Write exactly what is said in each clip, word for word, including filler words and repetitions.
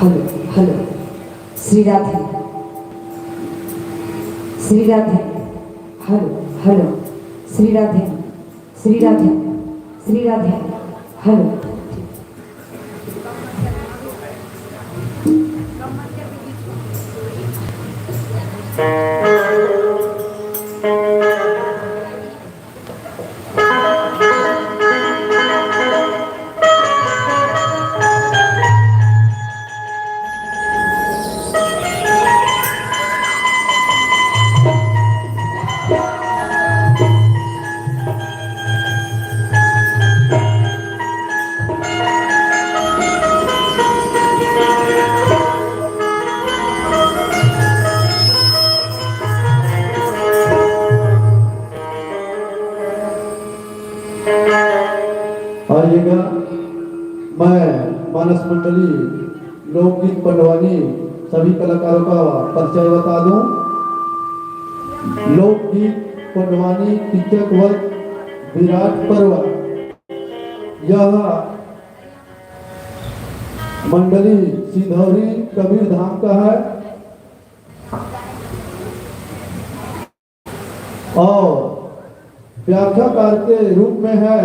Hello, hello, Shri Radhe, Shri Radhe, hello, hello, Shri Radhe, Shri Radhe, Shri Radhe, hello. आइएगा, मैं मानस मंडली लोकगीत पंडवानी सभी कलाकारों का परिचय बता दूं। लोकगीत पंडवानी किचक वत विराट पर्व, यह मंडली सिंधौरी कबीर धाम का है। और व्याख्याकार के रूप में है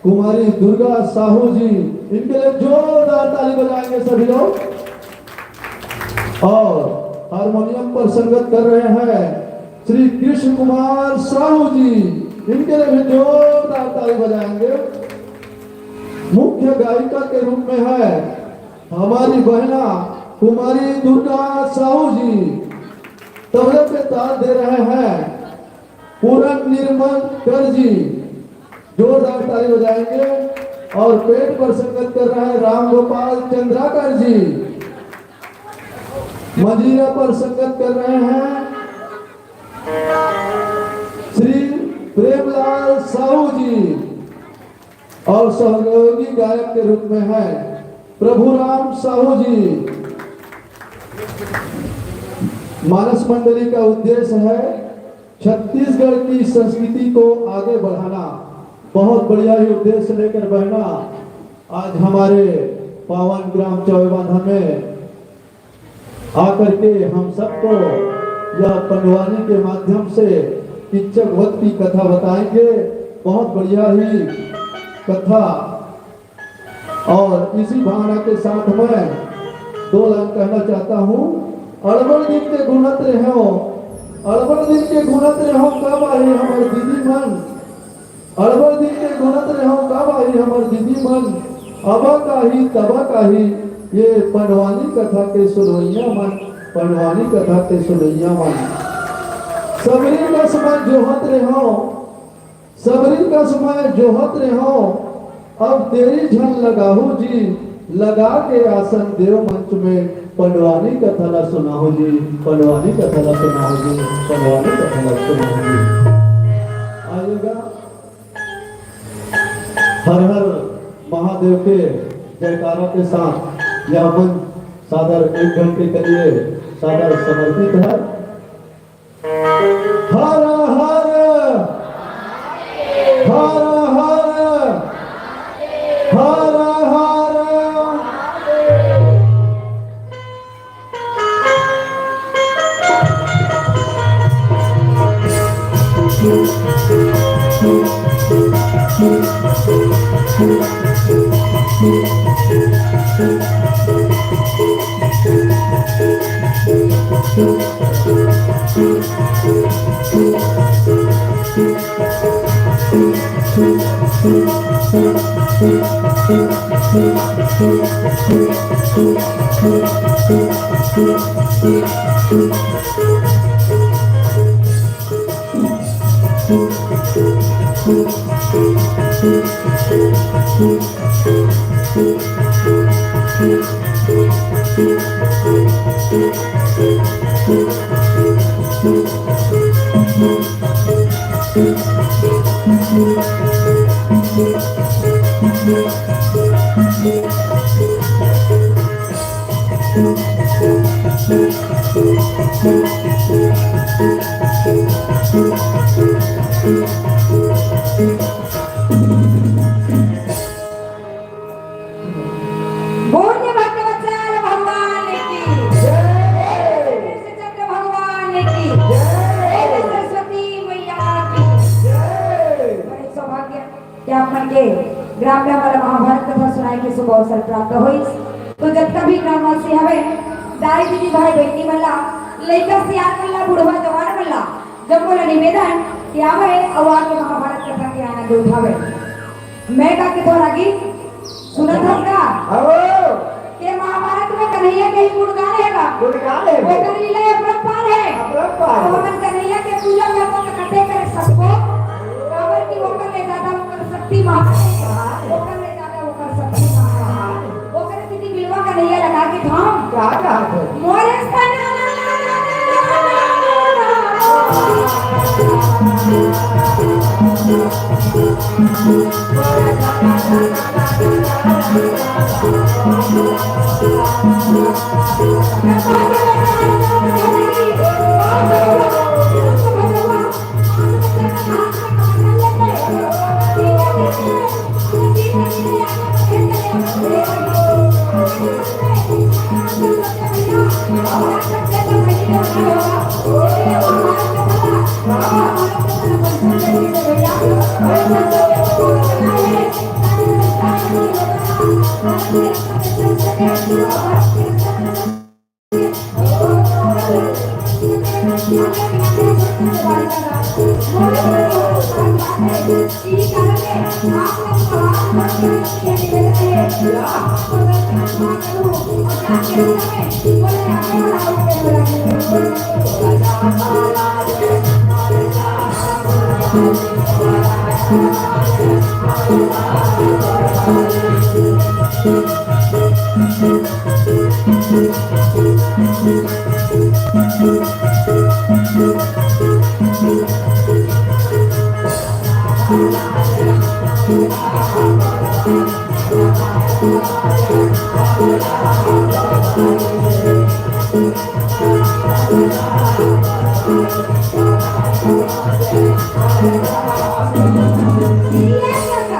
कुमारी दुर्गा साहू जी। इनके लिए जोरदार ताली बजाएंगे सभी लोग। और हारमोनियम पर संगत कर रहे हैं श्री कृष्ण कुमार साहू जी। इनके लिए भी जोरदार ताली बजाएंगे। मुख्य गायिका के रूप में है हमारी बहना कुमारी दुर्गा साहू जी। तबले पे ताल दे रहे हैं पूरन निर्मल कर जी, जोरदार ताली बजाएंगे। और पेट पर संगत कर रहे हैं राम गोपाल चंद्राकर जी। मंजीरा पर संगत कर रहे हैं श्री प्रेमलाल साहू जी। और सहयोगी गायक के रूप में है प्रभुराम साहू जी। मानस मंडली का उद्देश्य है छत्तीसगढ़ की संस्कृति को आगे बढ़ाना। बहुत बढ़िया ही उद्देश्य लेकर बहना आज हमारे पावन ग्राम चौबांधा में आकर के हम सबको यह पंडवानी के माध्यम से किच्चक वत की कथा बताएंगे। बहुत बढ़िया ही कथा। और इसी भावना के साथ मैं दो लाइन कहना चाहता हूँ। अड़बड़ दिन के गुनत रहो, अड़बड़ दिन के गुनत रहो, कब आही हमर दीदी मन? अड़बड़ दिन के गुनत रहो, कब आही हमर दीदी मन? अबा काही तबा काही, ये पंडवानी कथा के सुनवैया मन, पंडवानी कथा के सुनवैया मन। सबरी कस मैं जोहत रहो, सबरी कस मैं जोहत रहो, अब देरी झन लगाहू जी, लगा के आसन देव मंच में पंडवानी कथा ला सुनाहू जी, पंडवानी कथा ला सुनाहू जी, पंडवानी कथा ला सुनाहू जी। आइएगा, हर हर महादेव के जयकारा के साथ यह मंच सादर एक घंटे के लिए सादर समर्पित है। हर हर, हर हर, हर हर। बोलिए भक्तवत्सल भगवान ग्राम में हमला महाभारत कथा सुनाए के शुभ अवसर प्राप्त होइस। तो जतका भी ग्रामवासी हवे, दाई दीदी भाई बहिनी मन ला, लइका सियान मन ला, बुढ़वा जवान मन ला, जम्मो ला निवेदन कि आवे अउ आके महाभारत कथा के आनंद उठावे। मैं का के थोड़ा गीत सुनत हस का? अहो। के महाभारत में कन्हैया के ही गुणगान हे बा। गुणगान हे बा। ओकर लीला अपरंपार हे। अपरंपार। तो हमन कन्हैया के पूजा करबो तो कते करे सकबो? काबर कि ओकर ले ज्यादा ओकर शक्ति महान हे। ओकर ले ज्यादा ओकर शक्ति महान हे। ओकर सेती बिलवा कन्हैया लगा के धाम। का कहा थे? मोरे सना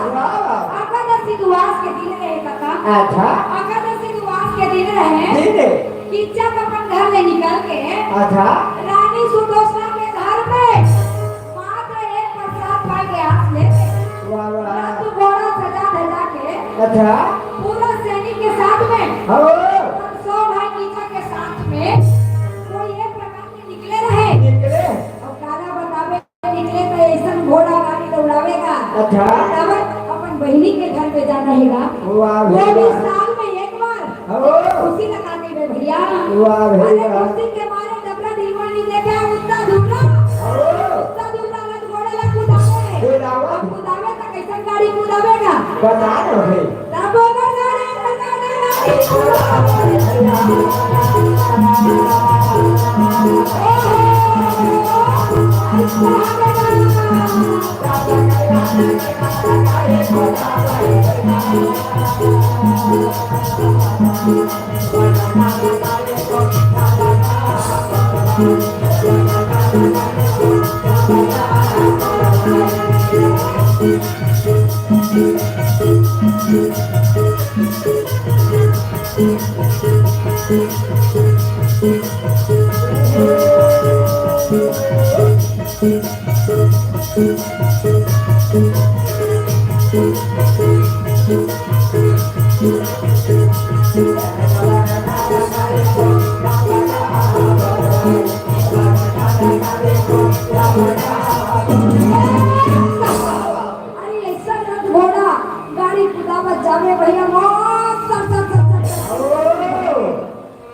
एकादशी दुवास के दिन रहे कका। अच्छा। एकादशी दुवास के दिन रहे। दिन रहे। किच्चा अपन घर ले निकल के अच्छा। रानी सुदोषना के घर पे मात्र एक प्रसाद पाए के आस ले वाह, वाह। रथ घोड़ा सजा धजा के अच्छा। पूरा सैनिक के साथ में हाँ। सौ भाई किच्चा के साथ में कोई एक प्रकार के निकले रहे। निकले। अब काला बतावे निकले तो ऐसन घोड़ा गाड़ी दौड़ावेगा। अच्छा। काबर अपन बहिनी के घर पे जाना हेगा। वाह, वो भी वाह। साल में एक बार हाँ। खुशी लगा देवे भैया। वाह, अरे वाह। खुशी के मारे डबरा ढीलवा नहीं देखे, उत्ता धुर्रा। हाँ। उत्ता धुर्रा रथ घोड़ा ला कुदावे। कुदावा। अब कुदावे तो कैसन गाड़ी कुदावेगा? बता दो भाई। तब ओकर गाड़ी, ओकर गाड़ी, गाड़ी कुदावे। अरे ऐसा रथ घोड़ा गाड़ी कुदावत जावे भैया, मौत sir, sir, sir, sir, sir.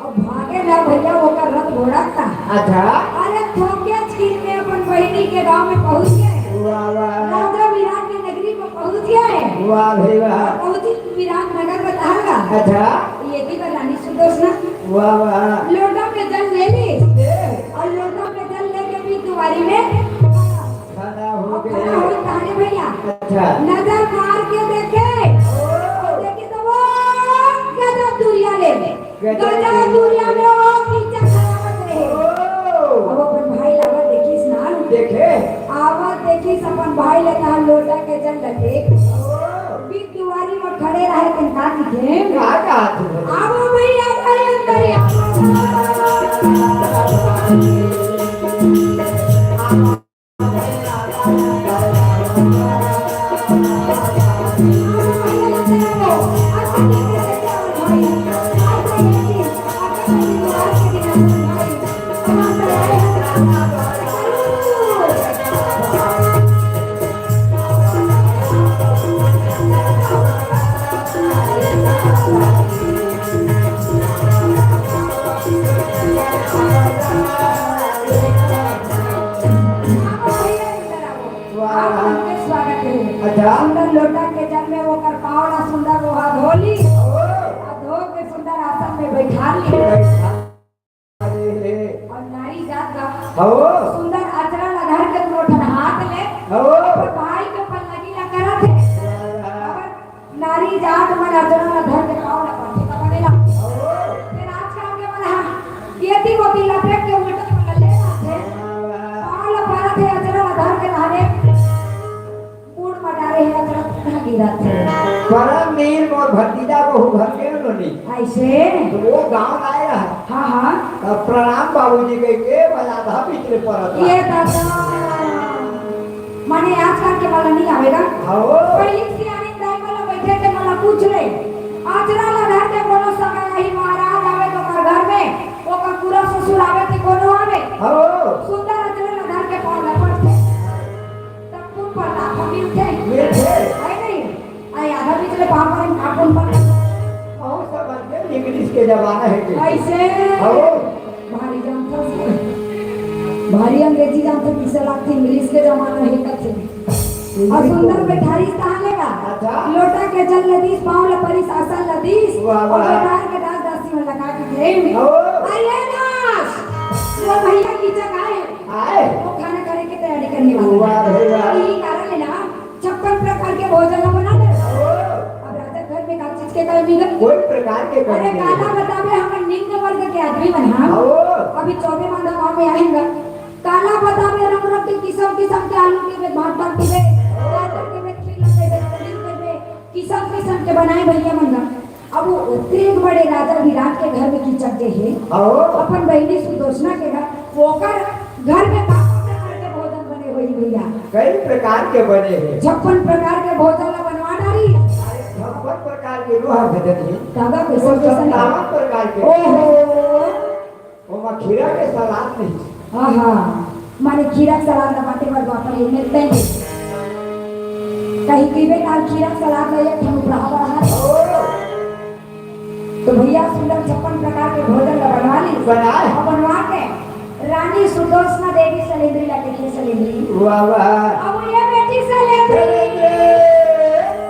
अब भागे ना भैया ओकर रथ घोड़ा का। अच्छा। अरे थोके छीन में अपन बहिनी के गांव में पहुंच गए। वाह, वाह। राजा विराट के नगरी में पहुंच गए। वाह भाई वाह। पहुंची विराट नगर में तहलका। अच्छा। ये की रानी सुदोषना। वाह, वाह। लोटा में जल ले ली। ले। और लोटा में जल लेके भी दुआरी में खड़ा हो और गए। खड़ा हो तारे भैया। अच्छा। नजर मार के देखे। ओ। देखे तो वो गजा दूरिया ले। गजा गजा दूरिया में वो पीछे खड़ा हो गए। ओ। अब अपन भाई लावा देखिस ना। देखे। आवा देखिस अपन भाई ले तहां लोटा के जल लगे। ओ। बीच दुआरी में खड़े रहे तन का दिखे। का कहा तू? आवो भैया, भाई अंदर ही आवो। लोटा के जल में ओकर पाँव ला सुंदर ओहा धो ली, अउ धो के सुंदर आसन में बैठा ली। अउ नारी जात ला सुंदर अचरा ला धर के दोनों ठन हाथ ले अपन भाई के पल्लगी ला करत हे। नारी जात मन अचरा ला धर के पाँव ला परथे, त बने ला। फेर आजकल के मन ह एती ओती लपेट के उल्टा पल्ला ले आथे। पाँव ला परत हे, अचरा ला धर के, ताहने मुड़ म डारे हे, अचरा टूटा गिरत हे। परम दिन मोर भतीजा बहू घर के नोनी। अइसे? त ओ गाँव आय रहय। हाँ, हाँ। त प्रणाम बाबूजी कहिके, बस आधा बीच ले परत हे। ए दादा। माने आजकल के मन ला नइ आवे गा। हाँ। पहिली सियानी दाई मन ला बइठे के मन ला पूछ ले। अचरा ला धर के कोनो सगा आही महाराज आवे त ओकर घर में, ओकर पूरा ससुर आवे कि कोनो आवे। हाँ। सुंदर अचरा ला धर के पाँव ला परथे। तब पुन प्रताप मिलथे। मिलथे। हे नहीं? अइ आधा बीच ले पाँव परे म का पुन प्रताप? अउ सब आजकल English के जमाना हे के। अइसे? हाँ। भारी जानथस। भारी अंग्रेजी जानथे, किसे लागथे English के जमाना हे कथे। अउ सुंदर बैठारिस तहाँ ले गा। अच्छा। लोटा के जल ल दीस, पाँव ल परिस, आसन ल दीस। वाह, अउ वाह। बैठार के दास दासी मन ल का कथे? ओ। अरे दास, तोर भइया कीचक आय। आय। ओ खाना करे के तैयारी करने वाला हे। वाह भाई वाह। इही कारण ले ना छप्पन प्रकार के भोजन ल बना दे। ओ। अब राजा घर में का चीज के कमी हे? कोई प्रकार के कमी अरे, नहीं हे। काला बताबे, हमन निम्न वर्ग के आदमी मन, हाँ? ओ। अभी चौबे मांदा गाँव में आए हन गा। काला बताबे, रंग रंग के किसम किसम के आलू के बे, भांटा के बे, गाजर के बे, खीरा के बे, पनीर के बे, किसम किसम के बनाए भइया मन गा। अब ओ ओतेक बड़े राजा विराट के घर में कीचक गे हे। हाँ। अपन बहिनी सुदोसना के घर, ओकर घर में का का प्रकार के भोजन बने होही भइया? कई प्रकार के बने हे। छप्पन प्रकार के भोजन ला बनवा डारी। अरे, छप्पन प्रकार के नोहय भजन हे। दादा, कइसन, कइसन हे? सत्तावन प्रकार के। ओहो। ओमा खीरा के सलाद नहीं। आहा, माने खीरा के सलाद ला बांटे बर द्वापर युग में तैं कहीं कहिबे ना, खीरा के सलाद ला एक ठन उपराहा बढ़ा। तो भइया सुंदर छप्पन प्रकार के भोजन ला बनवा ली। बनाए। अउ बनवा के रानी सुदोसना देवी सलेंद्री ला देखे, सलेंद्री। वाह, वाह। अब ये बेटी सलेंद्री। सलेंद्री।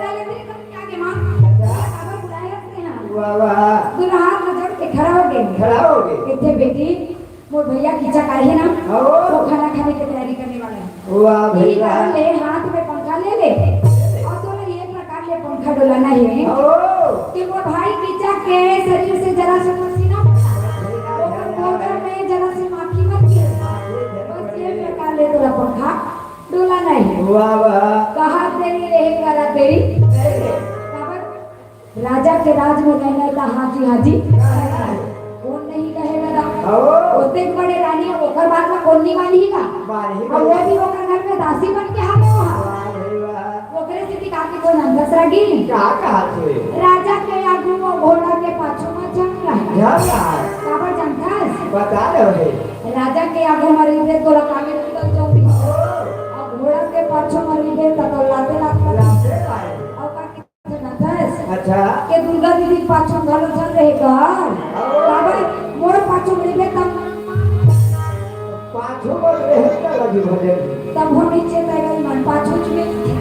सलेंद्री का क्या के माँ? अच्छा। काबर बुलाए रखते हैं? वाह, वाह। दुल्हा हाथ में जोड़ के खड़ा हो गए। खड़ा हो गए। कहते, "बेटी, मोर भइया कीचक आए हे ना, हाँ। वो खाना खाने की तैयारी करने वाला है।" वाह यही भइया। कारण ले हाथ में पंखा ले ले। अउ तोला ये प्रकार ले पंखा डोलाना हे हाँ। कि मोर भाई कीचक के शरीर से जरा से पसीना, ओकर भोजन में जरा से माखी मत गिरे। बस ये प्रकार ले तोला पंखा डोलाना हे। वाह, वाह। कहा तेरी रहेगा ना तेरी। काबर राजा के राज में रहना हे त हाजी हाजी। कोन नहीं कहे दादा? हाँ। ओतेक बड़े रानी हे, ओकर बात ला कोन नहीं मानही का? मानही अउ वो भी ओकर घर में दासी बन के हावे वहाँ। वाह भाई वाह। ओकरे सेती का के कोन अंधस रही? का कहा थे? राजा के आगू अउ घोड़ा के पाछू में जंग रहा। जंग रहा। काबर जानथस? बता रहे हो। राजा के आगू में रहिबे तोला काले निकल जाऊंगी। अउ घोड़ा के पाछू में रहिबे त तो लाते लाते। लाते लाते। अउ का अच्छा। के दुर्गा दीदी पाछू घलो झन रहे कर। काबर मोर पाछू रहिबे तब। पाछू बर रहे त लगी भजन। तब हो नीचे तैयारी मन पाछू चुके।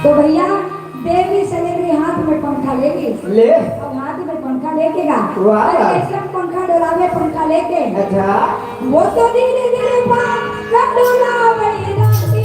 तो भइया, देवी सलेंद्री हाथ में पंखा ले ली। ले। अब हाथ में पंखा लेके गा। वाह। अरे, कैसे पंखा डोलावे, पंखा लेके। अच्छा। वो तो धीरे धीरे पंखा डोलावे रानी।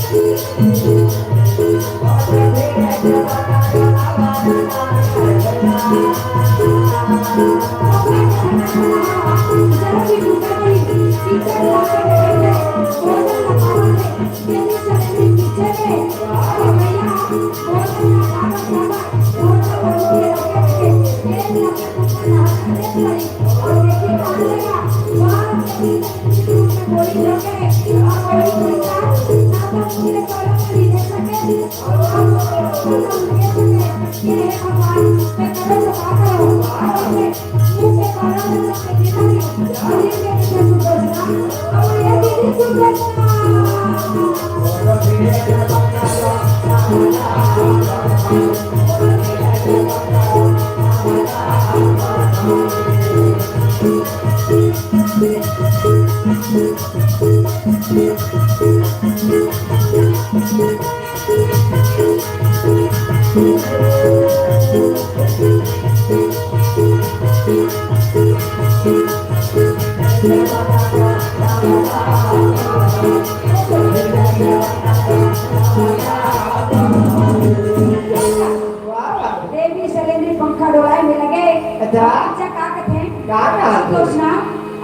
का कहा तू? सुदोषणा,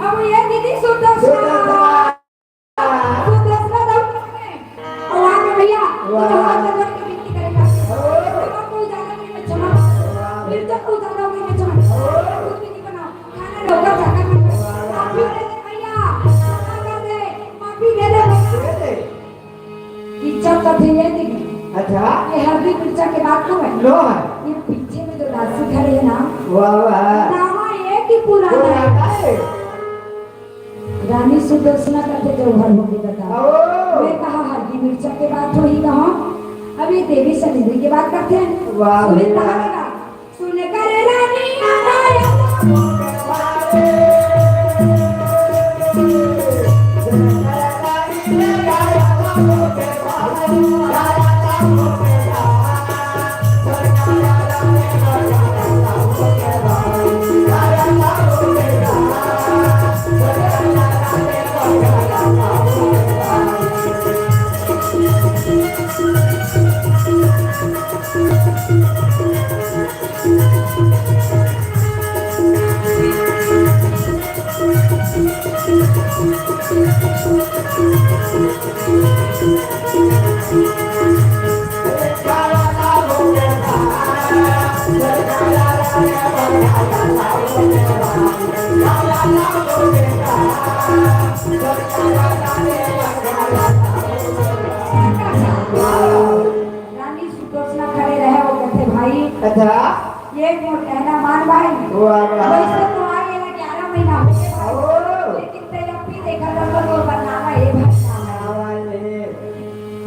अब ये दीदी सुदोषणा। सुदोषणा। सुदोषणा दौड़ के, और आके भैया, वाह। तो हाथ जोड़ के विनती करेगा। ओ। तो कोई ज्यादा नहीं बचना। वाह। फिर तो कोई ज्यादा नहीं बचना। ओ। कुछ भी नहीं बनाओ। खाना डोकर जाकर मत। वाह, वाह। माफी दे दे भैया, माफ कर दे, माफी दे दे भैया। दे दे। इज्जत का थे ये देखी। अच्छा। ये हल्दी मिर्चा के बात को है। लो है। ये पीछे में जो दासी खड़ी है ना, वाह, वाह। नावा ये की पुराना है। पुराना है। रानी सुदोषणा करके जो घर होके बता। ओ। मैं कहा हल्दी मिर्चा के बात हो ही कहा, अब ये देवी सलेंद्री के बात करते हैं। वाह, सुनीता वाह। लगा। सुन कर रानी आया। रानी सुदोषणा खड़े रहे, वो कहते, "भाई, अच्छा। ये मोर कहना मान भाई।" वाह, वाह। वैसे तो आए ला ग्यारह महीना हो गए भाई। ओ। लेकिन ते अब भी देखा था तो मोर बनावा, ए भाई, बनावा। वाह, वाह, ले।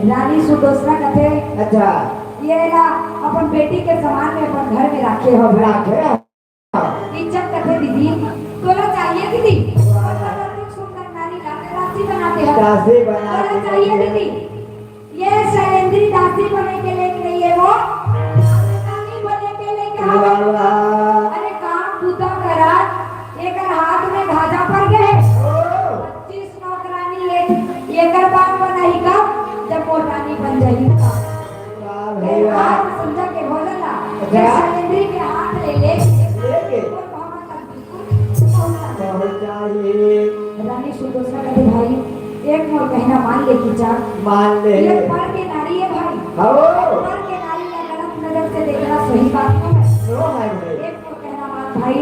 रानी सुदोषणा कहते, अच्छा। ये ला अपन बेटी के समान में अपन घर में रखे हो भाई। रखे। इज्जत कथे दीदी, तोला चाहिए दीदी? सुंदर नारी लाके दासी बनाते हैं। दासी बनाते तोला चाहिए हैं। दीदी? ये शैलेंद्री दासी बने के लिए नहीं है वो, रानी बने के लिए कहा। वाह, वाह। अरे काम बूता करा, एकर हाथ में धाजा पड़ गए। ओ। पच्चीस नौकरानी एक, एकर बाप बनाही का, जब वो रानी बन जाही का। वाह भैया। आज संझा के भोजन ला, अच्छा। ये शैलेंद्री के हाथ ले ले, लेके। और भवन तक बिल्कुल पहुंचा। पहुंचाही। रानी सुदोषणा कहते, "भाई, एक मोर कहना मान ले की जा।" मान ले। ये पर के नारी है भाई। हो। पर के नारी ला गलत नजर से देखना सही बात नहीं है। नो है भाई। एक कहना मान भाई,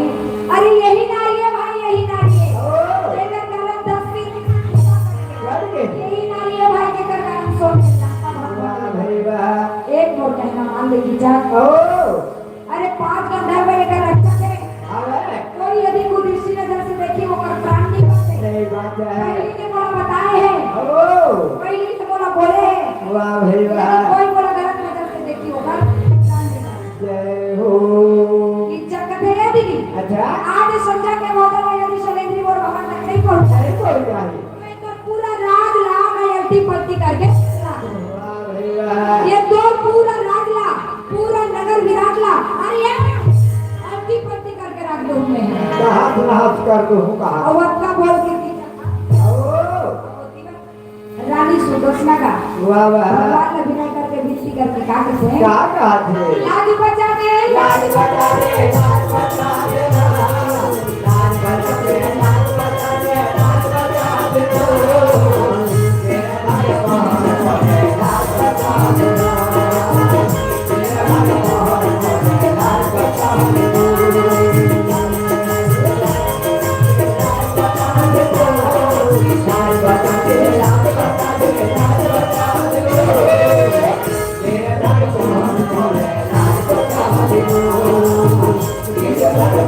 अरे यही नारी है भाई, यही नारी है। ओ। जेकर करम दस दिन करके। यही नारी है भाई, जेकर करम सोच के जाता भगवान। वाह भाई वाह। एक मोर कहना मान लेगी जा। ओ। अरे पांच गंधर्व एकर रक्षक है। हाँ है। कोई यदि कुदृष्टि नजर से देखी, ओकर प्राण नहीं बचे। सही बात है। पहली ने मोला बताए है। ओ। पहली ने मोला बोले है। वाह भाई वाह। यदि कोई मोला गलत नजर से देखी, ओकर प्राण नहीं बचे। जय हो। इज्जत कथे रे दीदी। अच्छा। आज संझा के भोजन में यदि शैलेंद्री मोर भवन तक नहीं पहुंचा, नहीं पहुंचा है। तो एक पूरा राज ला मैं अल्टी पल्टी करके रख दूं। वाह भाई वाह। ये तो पूरा राज ला, पूरा नगर विराट ला, अरे ये अल्टी पल्टी करके रख दूं मैं। तहस नहस कर दूं कहा। और अतका बोल के दीदी। ओ। रानी सुदोषणा का वाह, वाह। भगवान ला विनय करके विनती करके का कहते हैं? का कहते हैं? लाज बचा दे, लाज बचा दे, लाज बचा दे, लाज बचा दे, लाज बचा दे, लाज बचा दे।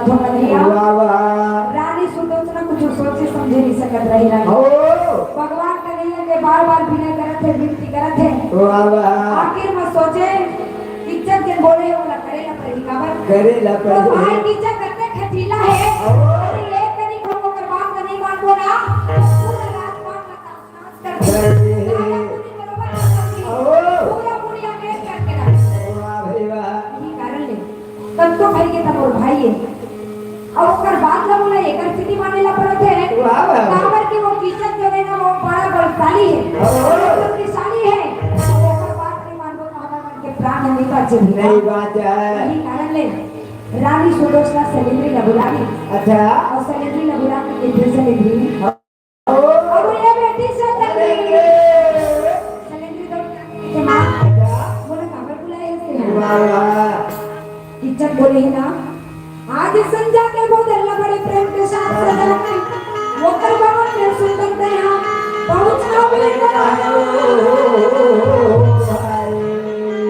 भगवान। वाह, वाह। रानी सुलोचना कुछ सोचे समझे नहीं सकत रही रानी। ओ। भगवान कन्हैया के बार-बार विनय करत हे, विनती करत हे। वाह, वाह। आखिर में सोचे, किचक जेन बोले हे, ओला करे ला पड़ही, काबर? करे ला तो पड़ही। भाई किचक कतेक हठीला हे। ओ। अरे, एक कनी कहूँ ओकर बात ला नहीं मानबो ना, पूरा राजपाट ला कर दे। पूरा पूरी बरोबर कर दे। ओ। पूरा पूरी अंग्रेज करके रख दे। वाह भाई वाह। यही कारण ले। तब तो भाई के तब और भाई हे। अउ ओकर बात ला बोला, एकर स्थिति माने ला पड़त हे। वाह, वाह। काबर कि वो किचक जो हे ना, वो बड़ा बलशाली हे। ओ। शक्तिशाली हे। अउ ओकर बात नहीं मानबो तो हमर मन के प्राण नहीं बाचे भैया। नहीं बाचे। यही कारण ले रानी सुलोचना सलेंद्री ला बुला ली। अच्छा। अउ सलेंद्री ला बुला के ये फिर सलेंद्री। अब ये बेटी से तकलीफ। सलेंद्री दौड़ के आके कहिथे, "माँ, बोला काबर बुलाए हस तें?" वाह, वाह। किचक बोले हे ना, "आज संझा के भोजन ला बड़े प्रेम के साथ सजा के, ओकर भवन में सुंदर तें हा पहुँचावे करा।"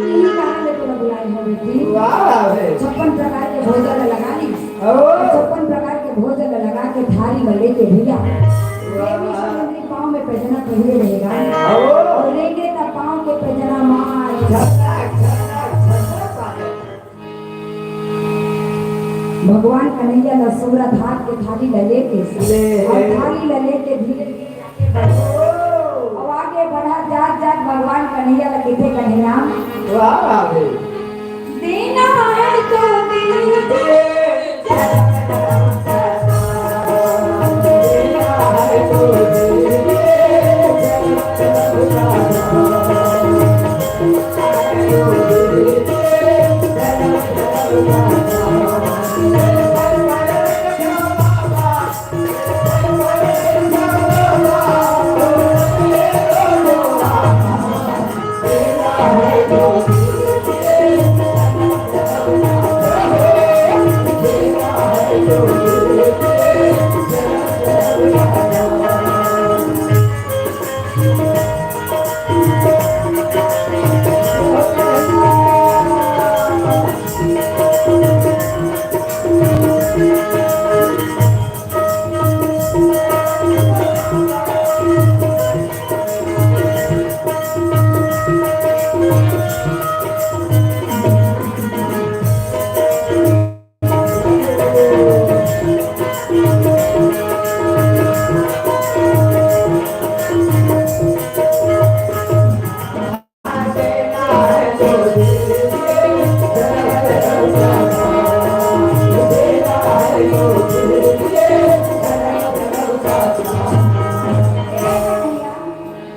यही कारण ले तोला बुलाए हँव बेटी। वाह, वाह, वाह। छप्पन प्रकार के भोजन ला लगा ली। ओ। छप्पन प्रकार के भोजन लगा के थारी में लेके भैया, देवी सलेंद्री पाँव में पैजना पहिरे रहेगा। ओ। अउ रेंगे त पाँव के पैजना मार। झटक, झटक, झटक बाजे। भगवान कन्हैया ला सुमरत हाथ के थारी ला लेके, ले। अउ थारी ला लेके धीरे धीरे अउ आगे बढ़ा जात जात भगवान कन्हैया ला कहिथे, कन्हैया। वाह, वाह, वाह। देना है तो दीजिए।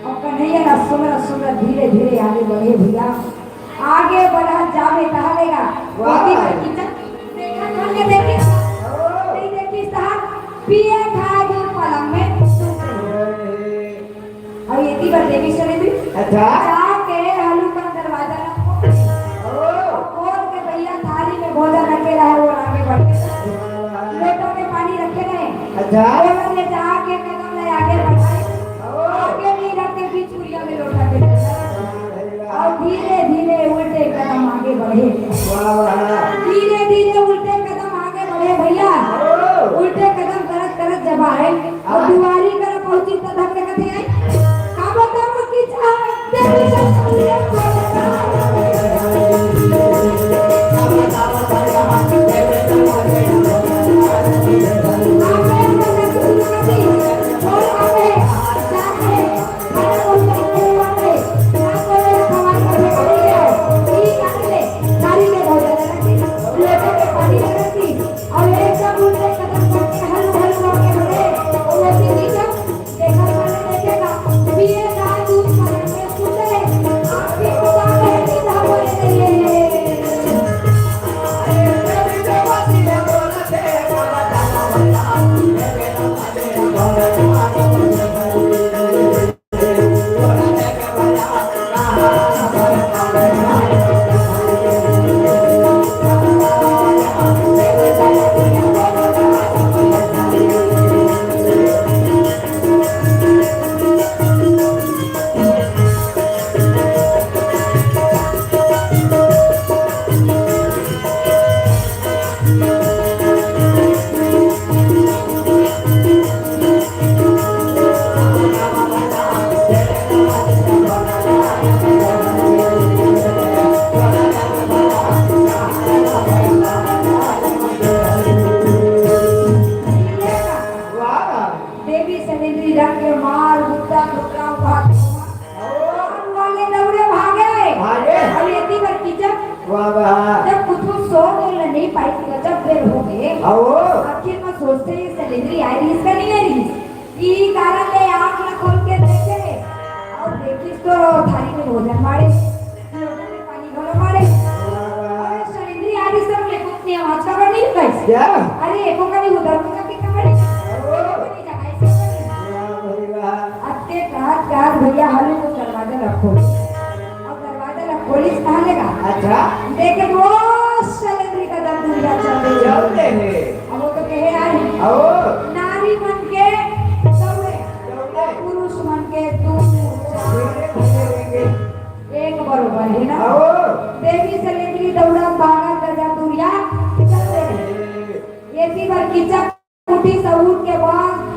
अउ कन्हैया ला सुमरत सुमरत धीरे धीरे आगे बढ़े भैया। आगे बढ़त जावे तहले गा। वाह। ओती बर किचक देखत हन ले देखिस। ओ। नहीं देखिस तहार पिए खाए दूध पलंग में सुत रहे। अउ एती बर देवी सलेंद्री। अच्छा। जाके हल्लू का दरवाजा ला खोल। ओ। खोल के भैया थारी में भोजन रखे रहे, वो आगे बढ़े। लोटा में पानी रखे रहे। अच्छा। वो ले जाके कदम ले आगे बढ़ाए। ओ। आगे नहीं रख के बीच कुरिया में लोटा के दे। अउ धीरे धीरे उल्टे कदम आगे बढ़े। वाह, वाह। धीरे धीरे उल्टे कदम आगे बढ़े भैया। ओ। उल्टे कदम करत करत जब आए अउ दुआरी कर पहुंची त धक्के कथे आई। का बताओ कि चाहे देवी सब होगे। अहो। आखिर में सोचथे, ये सलेंदरी आए रहिस का नहीं आए रहिस? इही कारण ले आँख ला खोल के देखे अउ देखिस तो थारी में भोजन माड़े, लोटा में पानी घलो माड़े। अरे सलेंदरी आए रहिस त ले कुछ नहीं, आवाज काबर नहीं लगाइस? क्या? अरे एको कनी उधर मुंह करके काबर नहीं? अहो। एको कनी जगाइस काबर नहीं? वाह भाई वाह। अतके कहत कहत भैया हालू तो दरवाजा ला खोलिस। अउ दरवाजा ला खोलिस कहाँ ले गा? अच्छा। देखे वो सलेंदरी का दंदुरिया चल दे। चल दे हे। अब वो तो कहे आई। आओ। नारी मन के दौड़े, दौड़े। पुरुष मन के दू, दू, चार। दौड़े, दौड़े, दौड़े। एक बरोबर हे ना? आओ। देवी सलेंदरी दौड़ा भागा गजा दुरिया चल दे। एती बर कीचक उठी सबूत के बाद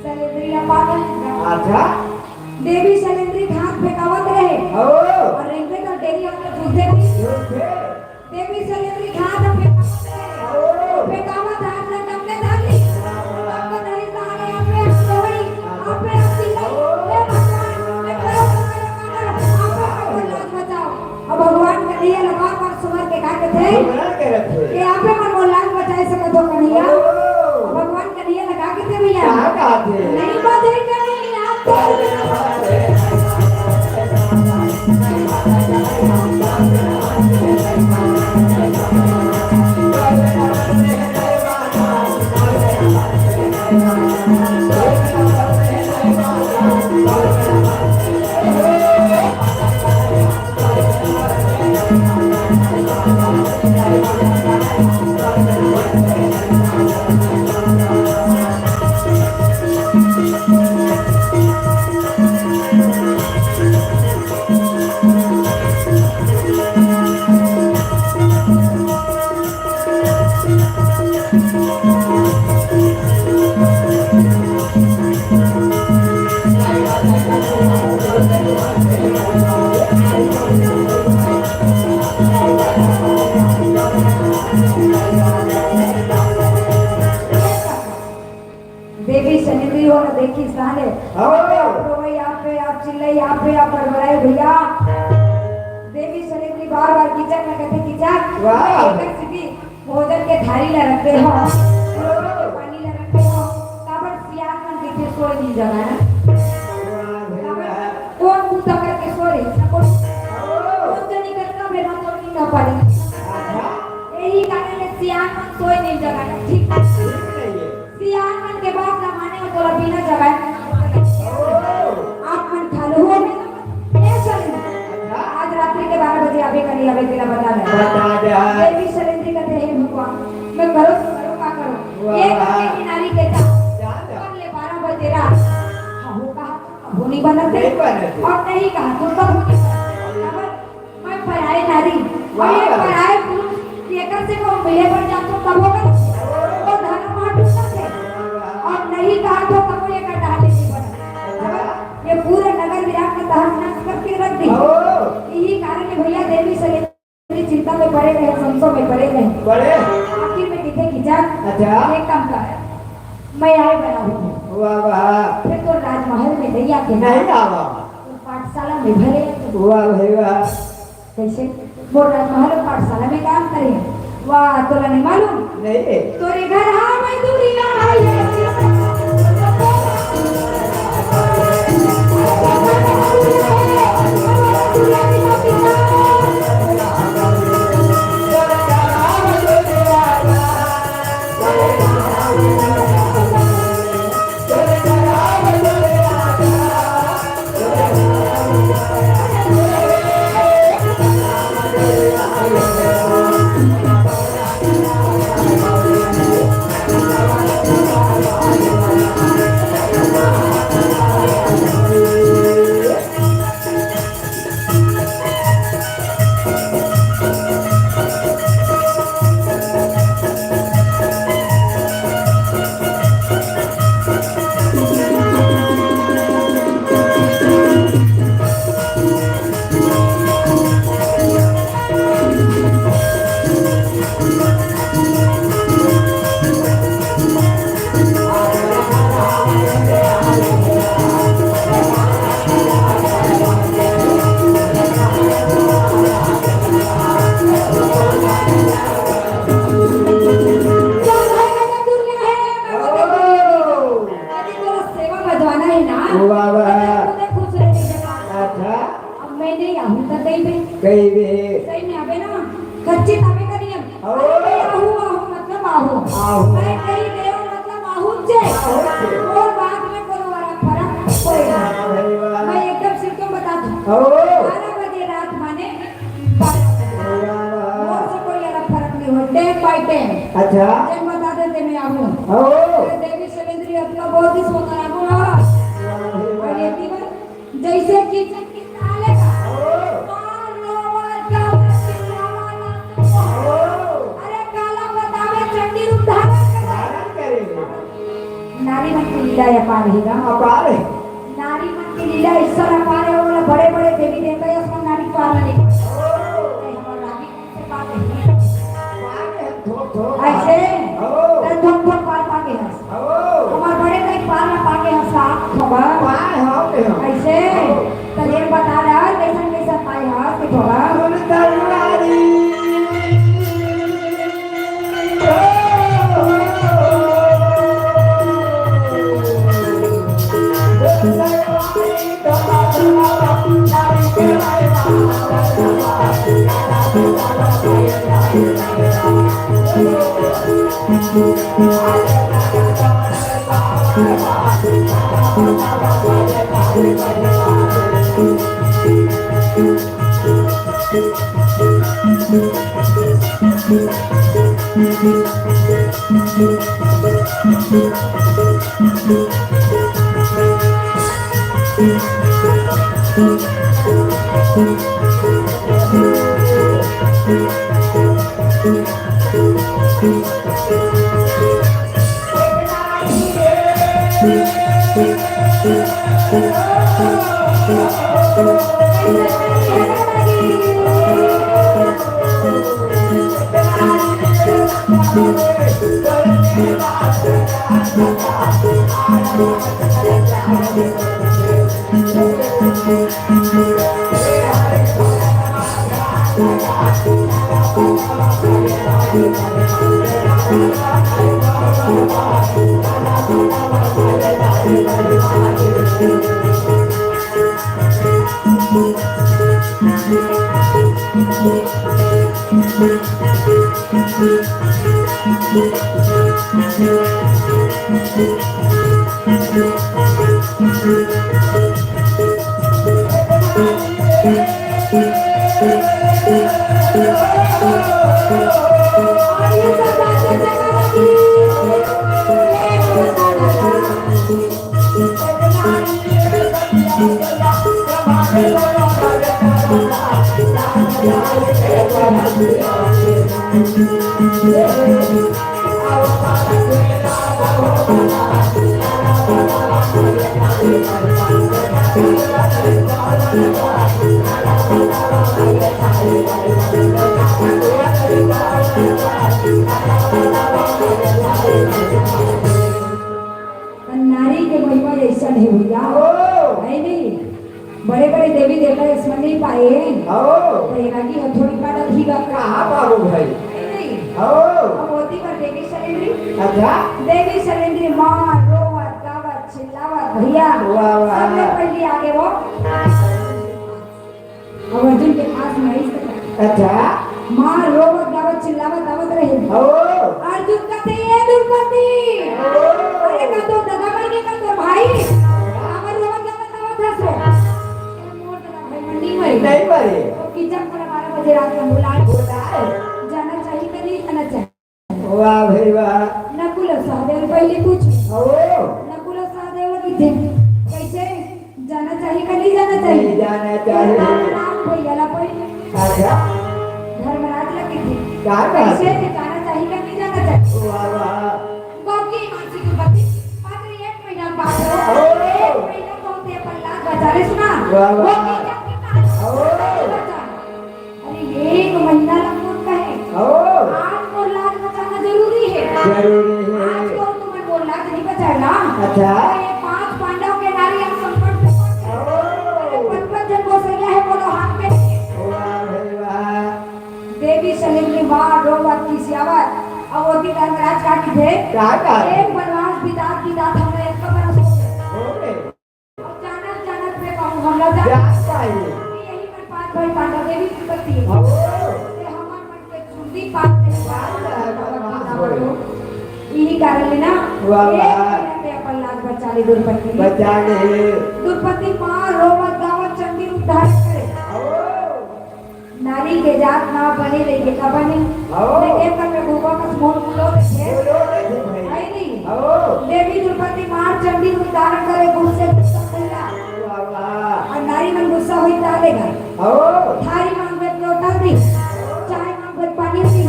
सलेंदरी ला पागल। अच्छा। देवी सलेंदरी घात फेंकावत रहे। ओ। अउ रेंगे तो डेरी होके घुसते थे। घुसते। देवी सलेंदरी घात फेंकावत रहे। ओ। फेंकावत हाथ ला टपके धर ली। टपके धरी सहारे आपे आप रोई, आपे आप चिल्लाई, "हे भगवान, मैं करो, करो, करो, करो, आपे आप लाज बचाओ।" अब भगवान कन्हैया ला बार बार सुमर के का कथे? सुमरन करत हे। कि आपे मन मोर लाज बचाए सकत हो कन्हैया। ओ। भगवान कन्हैया ला का कथे भैया? का कथे? नहीं बचे कन्हैया तो देवी सलेंदरी हो ना देखी साले। हाँ। आप रोई, आप पे, आप चिल्लाई, आप पे, आप बड़बड़ाई भैया। देवी सलेंदरी बार बार कीचक ना कथे कीचक। वाह। एक सीधी भोजन के थारी ला रख दे हो, पानी ला रख दे हो, काबर सियान मन कथे सोए नहीं जगह ना। काबर कोन कुत्ता करके सो रही, कोन जनी कतका बेरा तो नहीं ना पारी। यही कारण ले सियान मन सोए नहीं जगह ना, ठीक है? सियान मन के बात ना माने हो तोला बिना जगह। आप मन खालू हो। ए सुन, आज रात्रि के बारह बजे आबे करी, आबे तेला बता दे। बता दे। देवी सलेंदरी कथे, "हे भगवान, मैं करो तो करो, का करो?" वाह। एक आदमी की नारी के जा, जा, जा। कर ले बारह बजे रात। हाँ, वो कहा तो कबो नहीं बनत है। नहीं बनत है। और नहीं कहा तो कबो नहीं बनत है। मैं पराए नारी, वाह। और ये पराए पुरुष, एकर से कहूँ मिले बर जातो तब होगा। वो धर्म मा टूटत है। और नहीं कहा तो कबो ये कटाले नहीं बनत। ये पूरे नगर विराट में तहस नहस करके रख दी। ओ। यही कारण है भैया, देवी सलेंदरी चिंता में पड़े रहे, संशय में पड़े रहे। पड़े। आखिर में किथे की जान। अच्छा। एक काम कर, मैं आए बना हूँ। वाह, वाह। फिर तो राजमहल में नहीं आके ना। नहीं आवा। तो पाठशाला में भले। वाह भाई वाह। कैसे? वो राजमहल पाठशाला में काम करे। वाह, तोला नहीं मालूम? नहीं रे। तोरे घर हाँ मैं दूरी ना आई है। किताबे का नियम। ओ। अरे, मैं आहू, आहू मतलब आहू। आहू। मैं कही देव मतलब आहू चे। आहू चे। और बाद में कोनो वाला फरक कोई नहीं। वाह भाई वाह। मैं एकदम सिस्टम बता दूं। ओ। बारह बजे रात माने बारह बजे। वाह वाह। मोर से कोई अलग फरक नहीं हो। Ten by ten। अच्छा। जब बता देते मैं आहू। ओ। अरे देवी शैलेंद्री अतका बोल दिस वो करा बोला। वाह भाई वाह। अरे दीवान जैसे कि चक्की ताले का। ओ। मार लो, मार, क्या मार, क्या मार, ओ। अरे, काला बतावे, चंडी रूप धारण करे। धारण करे। नारी मन के लीला अपार हे गा। अपार हे। नारी मन के लीला ईश्वर अपार हे, वो बड़े-बड़े देवी देवता, ये सब नारी पार नहीं। ओ। अरे, हमार रागी कौन से पार नहीं? पार हे, थोक, थोक। ऐसे? ओ। तो थोक, थोक पार पाके हस। हव। हमर बड़े दाई पार ला पाके हस का, थोबा? पाए हव के हम। कइसे? हव। त जेन बता रहा, कइसन कइसन पाए हस के थोबा? सुन तरुआरी। नारी के महिमा अइसन हे भैया। ओ। है नहीं? बड़े-बड़े देवी देवता अइसन नहीं पाए। ओ। त एकाकी हथौड़ी पाटा ही गा। कहाँ पाबो भाई? है नहीं? ओ। अब होती पर देवी शैलेंद्री। अच्छा। देवी शैलेंद्री माँ रोवत, गावत, चिल्लावत भैया। वाह, वाह। सबले पहली आगे वो। अब अर्जुन के पास में आई सका। अच्छा। माँ रोवत गावत चिल्लावत आवत रहे। ओ। अर्जुन कहते, "ए द्रौपदी, ओ। अरे का तो दादा मर के का तो भाई, हमर रोवत गावत आवत हस रे।" मोर दादा भाई मन नहीं मरे। नहीं मरे। तो किचन पर बारह बजे रात में बुलाए। बुलाए। जाना चाहिए कि नहीं जाना चाहिए? वाह भाई वाह। नकुल सहदेव पहले पूछे। ओ। नकुल सहदेव ल कहिथे, कइसे जाना चाहिए का नहीं जाना चाहिए? नहीं जाना चाहिए। राम भैया ला पहले। अच्छा। धर्मराज ल कहिथे, का बात? कइसे जाना चाहिए का नहीं जाना चाहिए? वाह वाह। गौतमी मानसिक उपति, मात्र एक महीना बाद। ओ। एक महीना बहुत है, प्रहलाद बचा ले सुना। वाह वाह। गौतमी जब के पास ओ। बचा। अरे, एक महीना ला कौन कहे? ओ। आज मोर लाज बचाना जरूरी हे। जरूरी हे। आज कौन तुमन मोर लाज नहीं बचाए ना? अच्छा। तो ये पांच पांडव के नारी हम संकट से ओ। अरे, पचपन जन गोसैया हे, बोलो हाथ में। वाह भाई वाह। देवी शैलेंद्री माँ रोवत खिसियावत, अब वो भी धर्मराज का कहिथे? का कहिथे? एक वनवास बितात बितात हमला एक बरस हो गए। हो गए। अब जानत जानत में कहूँ, हमला जा-, जात पाई। यही मन पाँच भाई पांडव देवी की पत्नी। हाँ। ये हमर मन के चुन इही कारण ले ना, वाह, एक वाह। महीना ते अपन लाज बचा ले दुरपति। बचा ले। दुरपति माँ रोवत गावत चंडी उद्धार करे। ओ। नारी के जात ना बने रहिगे, का बने? ओ। लेकिन कर में गुबा कस मोर मुलो रहिगे। मुलो रहिगे भाई। है नहीं? ओ। देवी दुरपति माँ चंडी उद्धार करे, गुस्से गुस्सा भैया। वाह, वाह। अउ नारी मन गुस्सा होई ता ले गा। ओ। थारी मांग में लोटा दी, चाय मांग में पानी दी,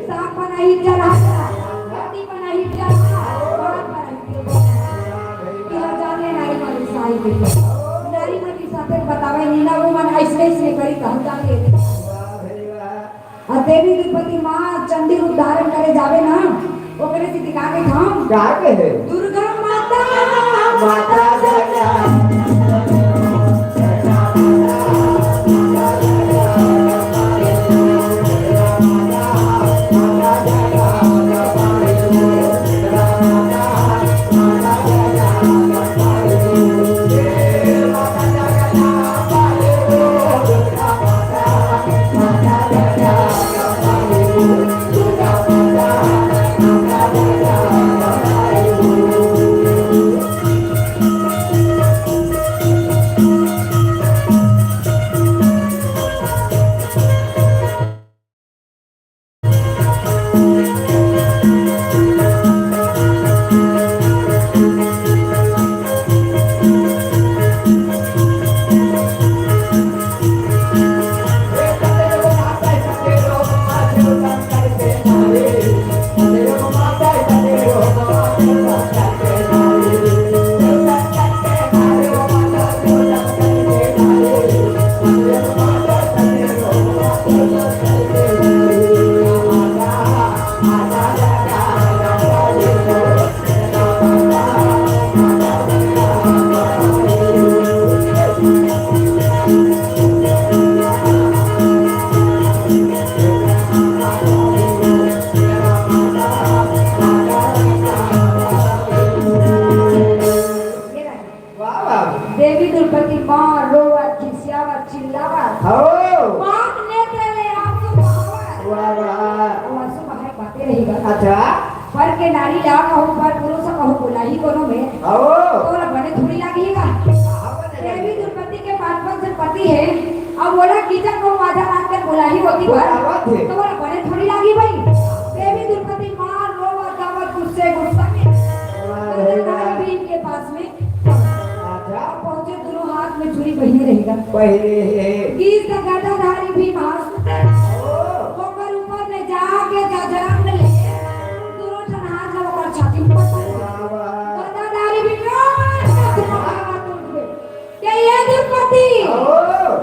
साग बनाही चढ़ा, रोटी बनाही चढ़ा, भात बनाही चढ़ा। कि हजार ले नारी मन साई के। नारी मन के साथे बतावे नीना वो मन ऐसने ऐसने करी कहल जाथे। अउ देवी दुरपति माँ चंडी रूप धारण करे जावे ना, ओकरे सेती का कहिथन? का कहे? दुर्गा माता, माता जगदम्बा। वाह, वाह। देवी दुरपति माँ रोवत, खिसियावत, चिल्लावत। हो। पाप नेत्र ले आंसू बहावत। वाह, वाह। अउ आंसू बहाए बाते रहिगा। अच्छा। पर के नारी ला कहूँ, पर पुरुष कहूँ, बोलाही कोनो में। हो। तोला बने थोड़ी लागही गा। हाँ, बने देवी दुरपति के पाँच पाँच झन पति हे, अउ ओला कीचक कहूँ आधा रात के बोलाही होती बर। बोलावत हे। तोला बने थोड़ी लागही भाई। देवी दुरपति माँ रोवत गावत गुस्से गुस्सा में। वाह, वाह। भीम के पास में अच्छा। पहुंचे, दोनों हाथ में छुरी पहिरे रहिगा। पहिरे हे। गीस गदाधारी भीम हाथ में। ओ। ओकर ऊपर में जाके गजरंग ले, दोनों ठन हाथ ला ओकर छाती में पटक दे। वाह, वाह। गदाधारी भीम, "ए, ये दुरपति।" ओ।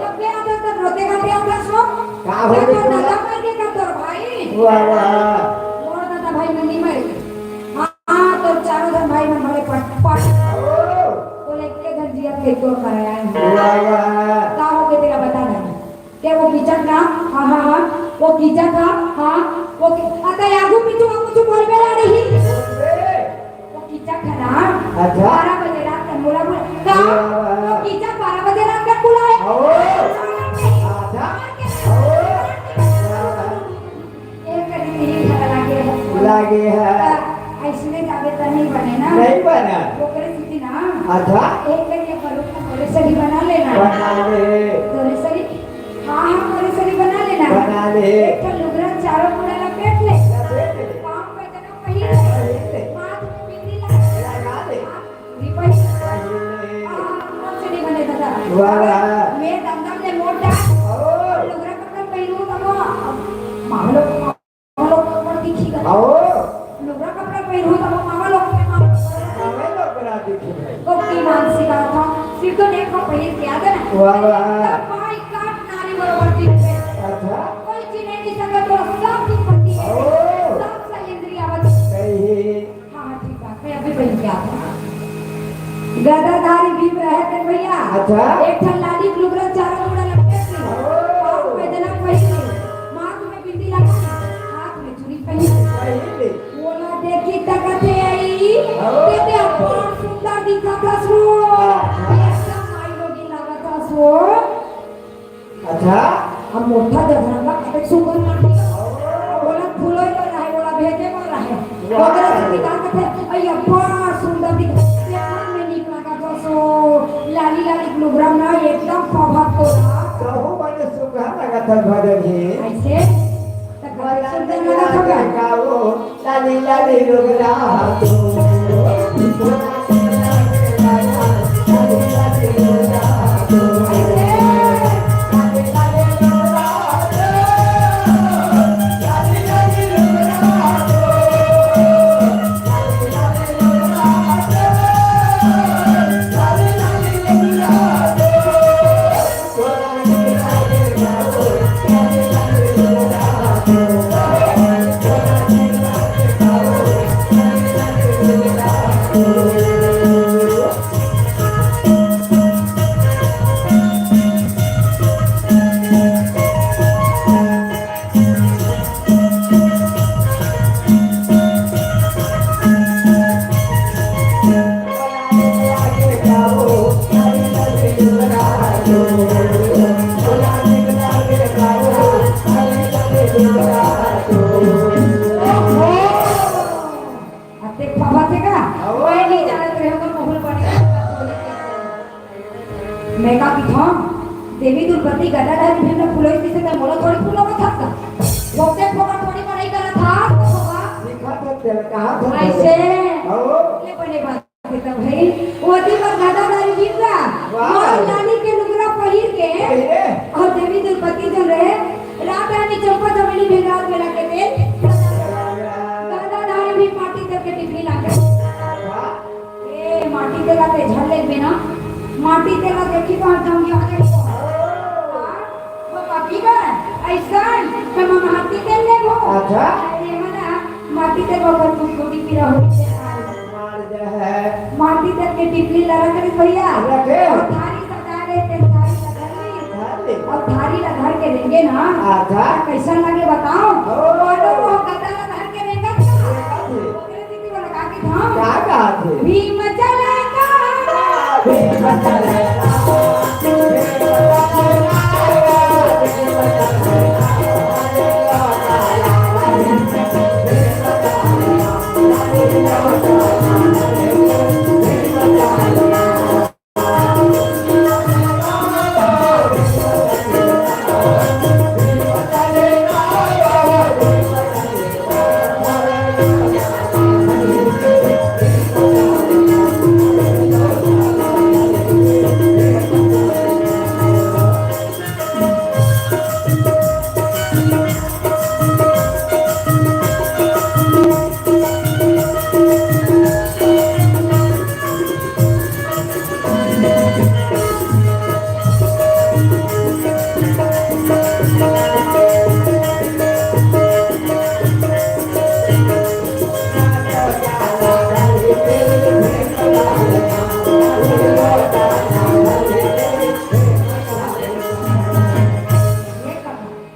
जब गया था तब रोते गाते आता सो। का हो जब गया? दादा मर के का तोर भाई? वाह, वाह। मोर दादा भाई में नहीं मरे। हाँ, तो चारों झन भाई मन भले पट, पट। ओ। तो ले के झन जिया के तोर करे आए हैं। वाह, वाह। का हो के तेरा बता नहीं। क्या वो कीचक ना? हाँ, हाँ, हाँ। वो कीचक ना? हाँ। वो की-, अतः आगू पीछू हम कुछ बोल बेला नहीं। बोल बे। वो कीचक है ना? अच्छा। बारह बजे रात का बोला, बोला। का? वाह, वाह। वो कीचक बारह बजे रात का बोला है। ओ। अच्छा। ओ। एक करीब यही घर लागे है। लागे है। त अइसने जाबे त नहीं बने ना। नहीं बने। ओकरे सेती ना। अच्छा। एक करीब बड़ू का तोरे सरी बना लेना। बना ले। तोरे सरी? हाँ, हाँ, तोरे सरी बना लेना। बना ले। एक ठन लुगरा चारों मुड़ा लपेट ले। लपेट ले। पाँव पे जना पहिर ले। पहिर ले। माथ में बिंदी लगा ले। लगा ले। हाँ, कुछ नहीं बने दादा। वाह, वाह। मैं दमदम ले मोटा। ओ। लुगरा कपड़ा पहिरू तब मामा लोग, मामा लोग ऊपर दिखी गा। ओ। लुगरा कपड़ा पहिरू तब मामा लोग पे मामा लोग। मामा लोग बना दिखी। कोकी मानसी का था, फिर तो देखो पहिर के आ गया। वाह, वाह। तब भाई काट नारी बरोबर दिख गए। अच्छा। कोई चीज नहीं सकता तो सब कुछ पति है। ओ। सब सही इंद्रिया बच। सही। हाँ, ठीक बात, मैं अभी बन के आता हूँ। गदाधारी भीम रहे थे भैया। अच्छा। एक ठन लाली लुगरा चारों मुड़ा लपेट ली। ओ। पाँव में जना पहिर ली। माथ में बिंदी लगा ली। हाथ में चूड़ी पहिर ली। पहिर ली। बोला देखी तकते आई। ओ। तेते अपार सुंदर दिखत हस वो। एकदम माई लोगी लागत हस वो। अच्छा। अब मोटा जगरंगा कतेक सुंदर माटी। का कथे, अइया, बड़ा सुंदर दिख, देखत में नीक लागत हस ओ, लाली लाली लुगरा ना एकदम पभत तोला। कहूँ बने सुघर लागत हस भजन जी। अइसे? त कतेक सुंदर लागत हवे। लाली लाली लुगरा तो। अतेक फफा थे का? अहो। मैं नहीं जानत रहे हों, महूं ल बने। मैं का किथों, देवी दुर्पति गदाधारी भीम ल फुलोइस तइसे त मोला थोड़ी फुलोवत हस का? फोकट फोकट थोड़ी बड़ाई करत हस, तो बाबा। दिखत हे तेला, कहा था अइसे? अहो। ले बने बात। त भाई, ओती बर गदाधारी भीम ला, वाह। लाल लाली के लुगरा पहिर के, पहिरे। अउ देवी दुर्पति जउन रहे, रात रानी चंपा चमेली भेंगराज में लाके तेल, गदाधारी भीम माटी तेल के टिफिन लाके। वाह। ए, माटी तेल लाके झड़ ले बिना, माटी तेल ला देखी तो हम जम गया। वो पापी बा, अइसन, त मैं माटी तेल लेबो। अच्छा। अरे मना, माटी तेल बर कुछ गोटी पीरा होई छे। मार दे है। माटी तेल के टिफिन ला रख दे भइया। रखे। अउ थारी सजा ले, तेल थारी ला धर ली। धर ली। अउ थारी ला धर के रेंगे ना। अच्छा। कइसन लागे बताओ? ओ। मानो वो गदा ला धर के रेंगत हे। रेंगत हे। ओकरे दीदी वाला का के धाम। का कहा थे? भीम चले का। भीम चले का।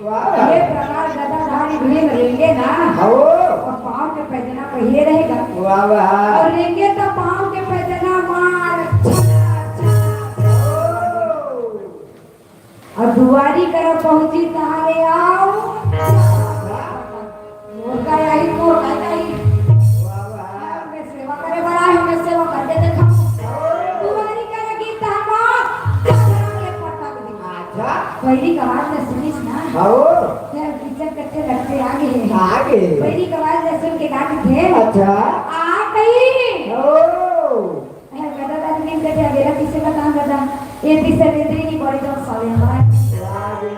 वाह। ये प्रकार गदाधारी भीम रेंगे ना। हाँ। अउ पाँव के पैजना पहिरे रहेगा। वाह, वाह। अउ रेंगे त पाँव के पैजना मार, छा, छा। अउ दुवारी करा पहुँची तहाँ ले आओ। मोर का आही, मोर का आही। वाह, वाह। मैं सेवा करे बर आए हों, मैं सेवा करके देखा। दुवारी करा गीत तहाँ मार, के पटक दी। अच्छा। पहिली के आवाज ला सुनिस ना। हाँ। तें पीछे कथे लगथे आगे। आगे। पहिली के आवाज ला सुन के का कथे? अच्छा। आ गई। ओ। अरे गदा दादी ने कथे, "अबेला किसे बताऊं गदा? ये भी सलेंद्री नहीं बड़ी जौन सलेंद्रा है।" आगे।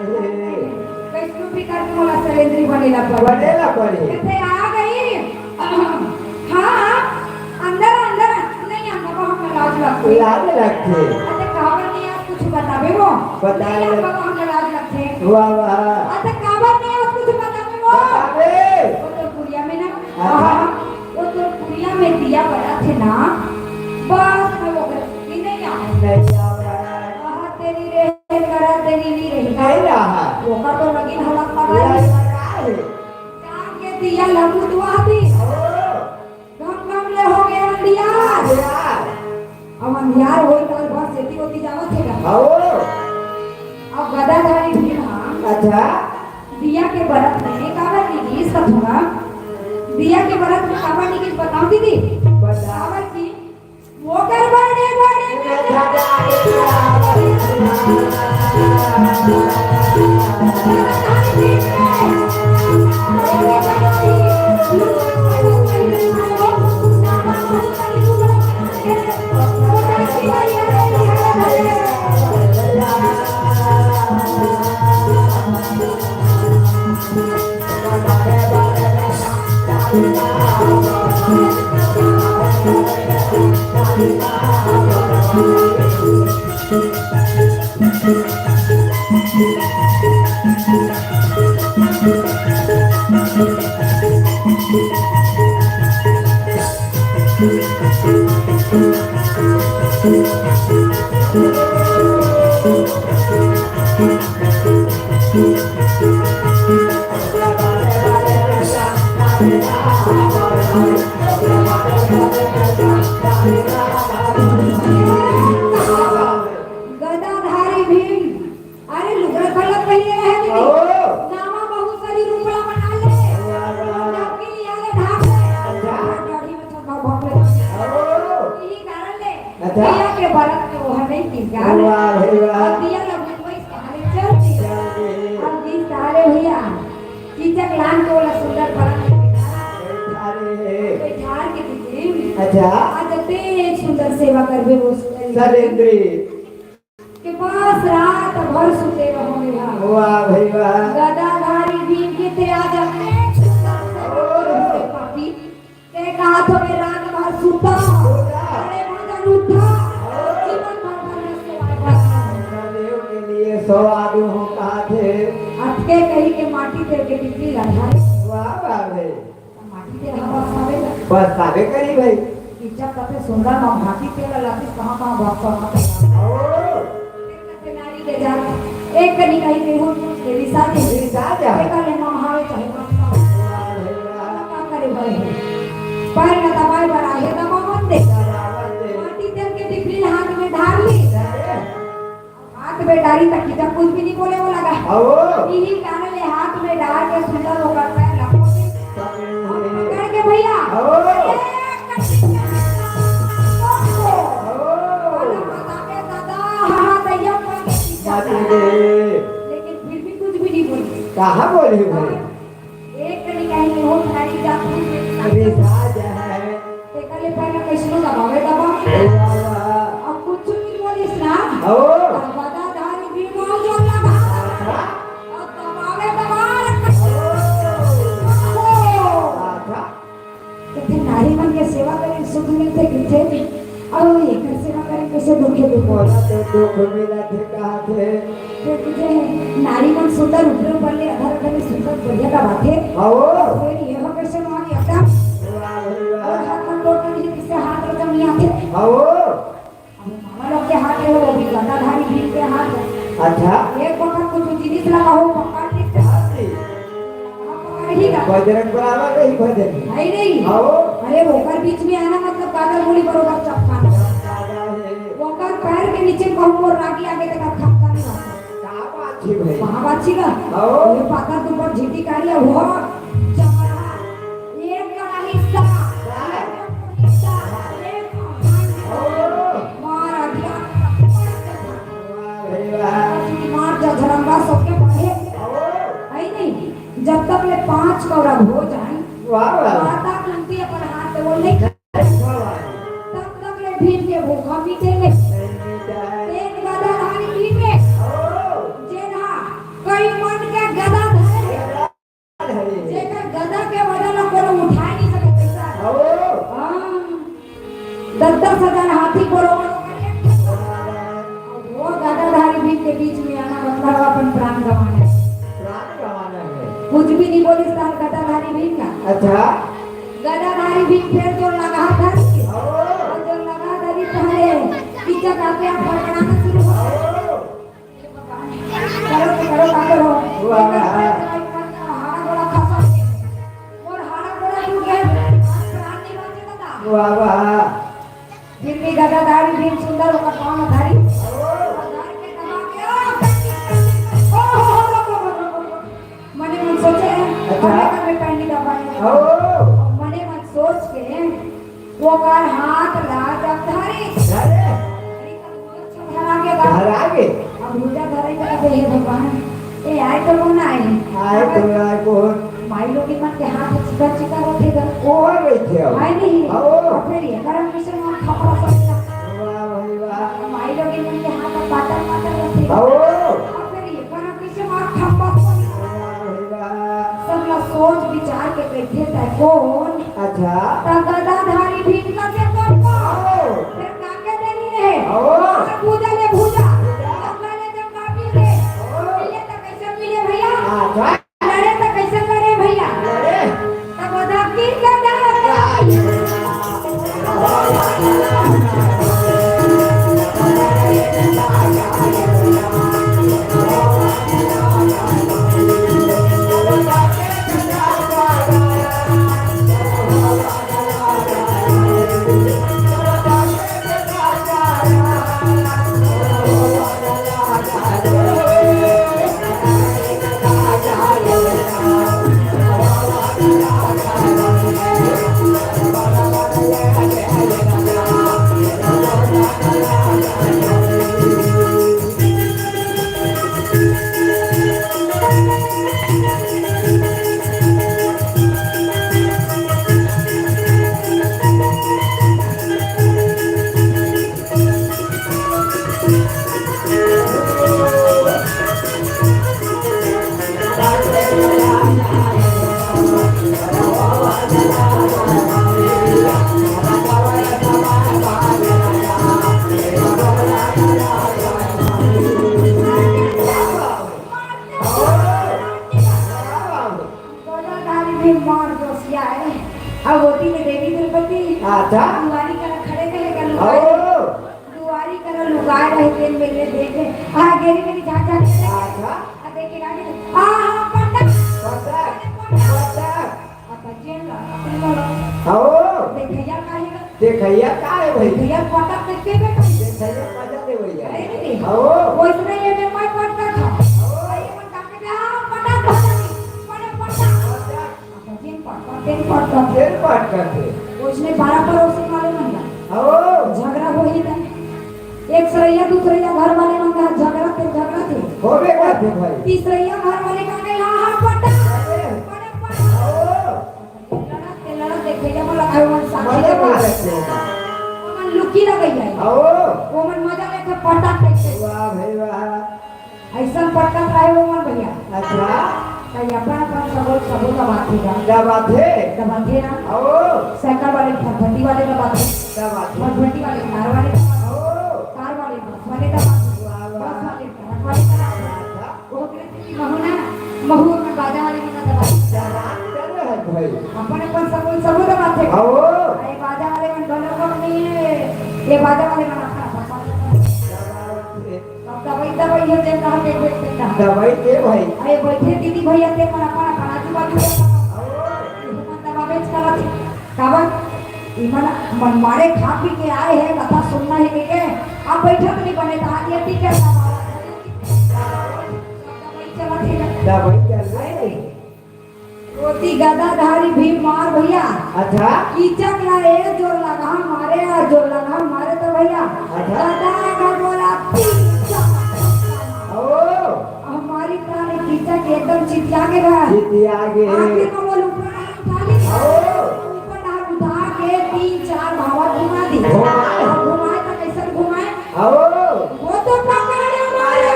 कैसनो भी करके मोला सलेंद्री बनेला पड़े। बनेला पड़े। कथे, "आ गई।" हाँ, अंदर, अंदर, नहीं, अंदर को हमला लाज लगथे। लाज लगथे। अरे, काबर नहीं आज कुछ बताबे वो? बताबे। नहीं, अंदर को हमला लाज लगथे। वाह, वाह। अरे, काबर नहीं आज कुछ बताबे वो? बताबे। वो तो कुरिया में ना। हाँ। हाँ, वो तो कुरिया में दिया बरत हे ना। बस, मैं वो कर, ये नहीं आ रहा। नहीं आ रहा। कहा तेरी रे, करा तेरी नहीं रही। नहीं रहा। वो का तो लगी हलक पकड़। लगा है। जान के दिया लहू दुआ दी। ओ। गम गम ले हो गए अंधियार। अंधियार। अब अंधियार होई त बस एती ओती जावत हे गा। हाँ। अब गदाधारी भीम हा। अच्छा। दिया के बरत में काबर नहीं गीस का थोड़ा। प्रिया के बरत में काबर नहीं, कुछ बताओ दीदी। बताओ। काबर की ओकर बड़े बड़े गदाधारी भीम। अरे लुगरा गलत पहिरे रहे दीदी। ओ। नामा बहुत सारी रूपला बना ले। वाह, वाह। नौकी लिया ले ढाक ले। अच्छा। दाढ़ी में सब भौंक ले। ओ। यही कारण ले। अच्छा। दिया के बरत के वो नहीं की जान। वाह भाई वाह। अब दिया लग गई, वही सारे चल दिए। चल दिए। अब जी सारे भैया कीचक लान के वाला सुंदर बरत में बैठा। बैठा रे। बैठा के दीदी। अच्छा। आज अते सुंदर सेवा करबे वो सुंदर। सलेंद्री। कि बस रात भर सुते रहो मेरा। वाह भाई वाह। गदाधारी भीम के ते आज अनेक सुंदर से पापी। ते कहा तो मैं रात भर सुता। सुता। अरे भजन उठा। जीवन भर भर में सेवा करा। महादेव के लिए सौ आदमी हो कहा थे। अटके कहीं के माटी तेल के टिकली लगा। वाह वाह भाई। माटी तेल ह बरसावे ला। बरसावे करी भाई। इज्जत कते सुंदर म माटी तेल लातिस कहाँ कहाँ बरसावे। ओ। नारी के जात, एक कनी कहीं के हो, ये रिसा दे। रिसा जा। एक ले मम हावे चाहे बरसावे। वाह भाई वाह। का करे भाई। पैर न दबाए बर आहे दबावन दे। दबावन दे। माटी तेल के टिकली हाथ में धार ली। अरे। हाथ में डारी तक कितना कुछ भी नहीं बोले वो लगा। आओ। यही कारण ले हाथ में डार के सुंदर होकर पैर लपको दे। पकड़ के भैया। आओ। एक कटिंग के साथ आओ। वाला बतावे दादा, हाँ, हाँ, दैया पर के पीछा माटी दे। लेकिन फिर भी कुछ भी नहीं बोली। कहाँ बोली भाई? एक कनी कहीं हो थारी जात हूँ। अरे राजा है। तेकर ले पहले कैसनो दबावे दबा। ए बाबा। अब कुछ भी बोलिस ना। हो। गदाधारी भीम हो जो लगा। हाँ। अब दबावे दबा। हो। हाँ। तो फिर नारी मन के सेवा करे सुख मिलथे किथे। अउ एकर सेवा करे कइसे दुख हे दुख? मोला तो दुख मिलत हे कहाथे। तो तुझे नारी मन सुंदर ऊपरे ऊपर ले अधर अधर ले सुंदर बढ़िया का बात हे। आओ। फिर ये हो कइसे मान एकदम। वाह भाई वाह। और हाथ में टोटल ही किससे हाथ रचम नहीं आथे। आओ। अब मामा लोग के हाथ हे, वो भी गदाधारी भीम के हाथ हे। अच्छा। एक वक्त कुछ जिनिस लगा हो पकड़ के। हाँ जी। बजरंग बराबर नहीं भजन। है नहीं। आओ। अरे ओकर बीच में आना मतलब गाजर मूली बरोबर चपकाना। ओकर पैर के नीचे कहूँ मोर रागी आगे तक खपका नहीं रहता। क्या बात है भाई? कहाँ बात छी का? आओ। ये पाता तू पर झीटी काढ़ी है वो। चपका। एक कड़ा हिस्सा। हिस्सा। एक मार अगिया। वाह भाई वाह। मार जझरंगा सबके पढ़े। आओ। है नहीं। जब तक ले पांच कौड़ा हो जाए, वाह, वाह। माता कुंती अपन हाथ से बोल नहीं खाए। तब तक ले भीम के भूखा मिटे ले। नहीं मिटाए। तेज गदाधारी भीम में, ओ। जेन हा कई मन के गदा धरे। गदा धरे। जेकर गदा के वजन ला कोनो उठाए नहीं सके पैसा। ओ। हाँ। दस दस हजार हाथी बरोबर। वो गदाधारी भीम के बीच में आना मतलब अपन प्राण गंवाना हे। प्राण गंवाना हे। कुछ भी नहीं बोलिस गदाधारी भीम ना। अच्छा। गदाधारी भीम फिर जो लगा धर के, ओ। और जो लगा धरी पहले पीछे जाके आप फड़फड़ाना शुरू हो। ओ। करो तो करो, का करो? वाह। हाड़ा गोड़ा खसा। और हाड़ा गोड़ा टूट गए। प्राण नहीं बांचे दादा। वाह, वाह। फिर भी गदाधारी भीम सुंदर ओकर पाँव में धारी। और धार के दबा के, ओ, ओ, ओ, ओ। मने मन सोचे, अच्छा। अब एकर में पैंडी दबाए। ओ। ओकर हाथ ला जब धरे। धरे। अरे, तब भुजा धरा के बा। धरा के। अब भुजा धरे त कहे, "हे भगवान, ए, आए तो कोन आए?" आए तो आए कोन? माई लोग मन के हाथ चिकन चिकन होथे गा। ओ, रहिथे अब। आए नहीं? हाँ, ओ। और फिर ये गरम मिशन में खपरा सब। वाह भाई वाह। माई लोग मन के हाथ पातर पातर होथे। हाँ, ओ। और फिर ये गरम मिशन में खपरा सब। वाह भाई वाह। सब ला सोच विचार के कहिथे, "तैं कोन?" अच्छा। त गदाधारी भीम ला के तोर को। ओ। फिर काके देनी रहे। ओ। और पूजा ले भूजा। भूजा। गंगा ले जब काटी दे। ओ। मिले त कैसे मिले भैया? अच्छा। लड़े त कैसे लड़े भैया? लड़े। तब वो धरती के डर। गदाधारी भीम मार जोसियाए। अब ओती में देवी द्रौपदी अच्छा। दुआरी करा खड़े रहे का लुगाए। ओ। दुआरी करा लुगाए रहे, तेन मेले देखे। आ, गेरी गेरी झाक झाक के देखे। अच्छा। आ, देखे का गेरी। आ, पटक। पटक। पटक। अब बच्चे ला, अपने ला। ओ। देखैया काहे का? देखैया का है भाई? देखैया पटक देख के बेटा। देखैया मजा ले भैया। अरे नहीं। ओ। ओइसने ये में मैं पटका था। ओ। ये मन काके दे, आ, पटक, पटक, पटक, पटक। पटक। अब बच्चे पटक, तेन पटक। तेन पटक थे। ओइसने पारा पड़ोसी वाले मन ला। ओ। झगड़ा होही त। एक सरैया, दूसरैया घर वाले मन का झगड़ा ते झगड़ा थे। होबे करथे भाई। तीसरैया घर वाले का कहे, "हाँ, हाँ, पटक, अरे। पटक, पटक।" ओ। लड़त ते लड़त देखैया मन लगाए मन साथी मजा के मारे मारे। थे। ओमन लुकी लगई जाए। ओ। ओमन मजा लेथे पटक देखे। वाह भाई वाह। अइसन पटकत रहे वो मन भैया। अच्छा। त अपन अपन सबो, सबो दबाथे गा। दबाथे? दबाथे ना। आओ। साइकिल वाले, फटफटी वाले दबाथे। दबाथे। फटफटी वाले, कार वाले दबाथे। आओ। कार वाले, बस वाले दबाथे। वाह, वाह। बस वाले, ट्रक वाले दबाथे। अच्छा। ओकरे सेती महू ना, महू अपन बाजा वाले मन दबाथे। दबाथे है भाई। अपन अपन सबो, सबो दबाथे। आओ। अरे बाजा वाले मन घलो को नहीं है। ये बाजा वाले मन अपन, अपन, अपन। दबाथे। अब दवाई, दवाई हे, जेन कहा के बेच देता। दवाई दे भाई। अरे बैठे दीदी भैया, ते मन अपन, अपन आजू बाजू के मन दबावेच करत हे। काबर? इमन मन मारे खा पी के आए हे, कथा सुनना हे के। अब बैठत नहीं बने, तो आगे टीचर का बात। दवाई चलत हे। दवाई चल रही है। ओती गदाधारी भीम मार भैया। अच्छा। कीचक ला ए जोर लगा मारे, आ जोर लगा मारे त भैया। अच्छा। गदा का बोला कीचक। ओ। हमारी तारी कीचक एकदम चितिया के रहा। चितिया के। आखिर में वो ऊपर हाथ उठा ले। ओ। ऊपर हाथ उठा के तीन चार भावा घुमा दी। घुमाए। घुमाए तो कैसे घुमाए? आओ। वो तो पकड़े मारे।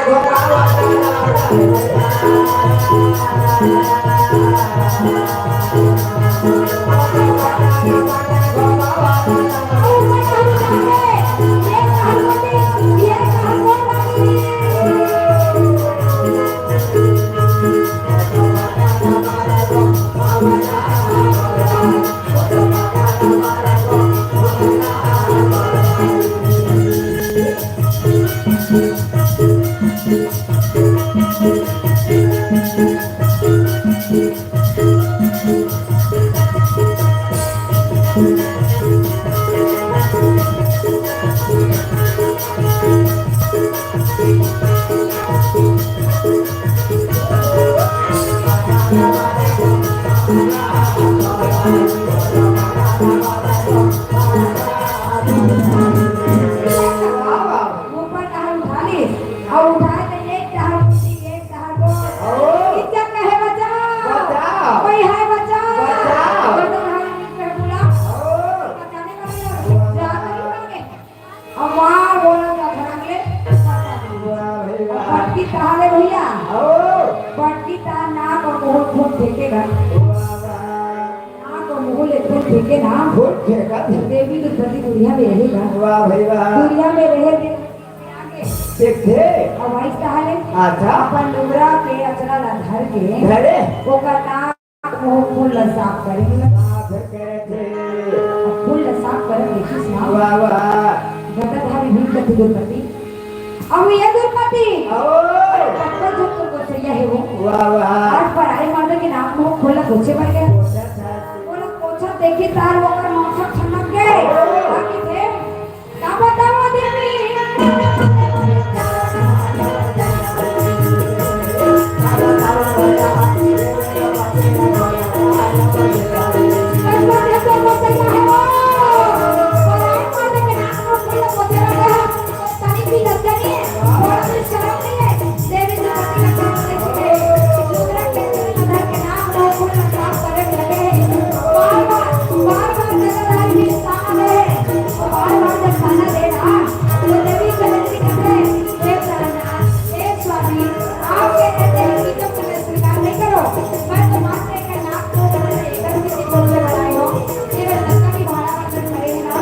के ना, भूत फेंकत हे। देवी दुर्पति दुरिहा में रहेगा। वाह भाई वाह। दुरिहा में रहे दे। देखथे। अउ भाई साहब, अच्छा। अपन लुगरा के अचरा ला धर के, धरे। ओकर नाक मुंह फूल ला साफ करे। साफ करे थे। फूल ला साफ करे देखिस ना। वाह वाह। गदाधारी भीम कथे दुर्पति। अब ये दुर्पति। ओ। अरे पक्का जो तो गोसैया हे वो। वाह वाह। आज पराए मर्द के नाक मुंह फूल ला पोछे बर गया। पोछा था। ओला पोछा देखी तार ओकर माथा ठनक गए। ओ। बाकी थे का बताओ देवी। बार बार जब ताना दे ना, तो देवी से विनती करते हैं, "हे सरना, हे स्वामी, आप कहते हैं कि तुम मुझे स्वीकार नहीं करो, मैं तो मात्र एक नाक को लेकर किसी को से बनाए हो, केवल नक्का की भाड़ा पर खड़े हैं ना।"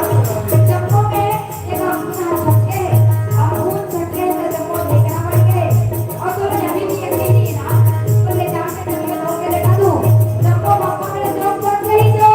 जब वो गए, ये बात सुना सकते हैं, अब भूल सकते हैं, तो जब वो देखना पड़ गए, और तो अभी भी यकीन नहीं ना, तो ले जाके जब ये लोग के देखा तू, जब वो बाबा मेरे लोग कर नहीं दो।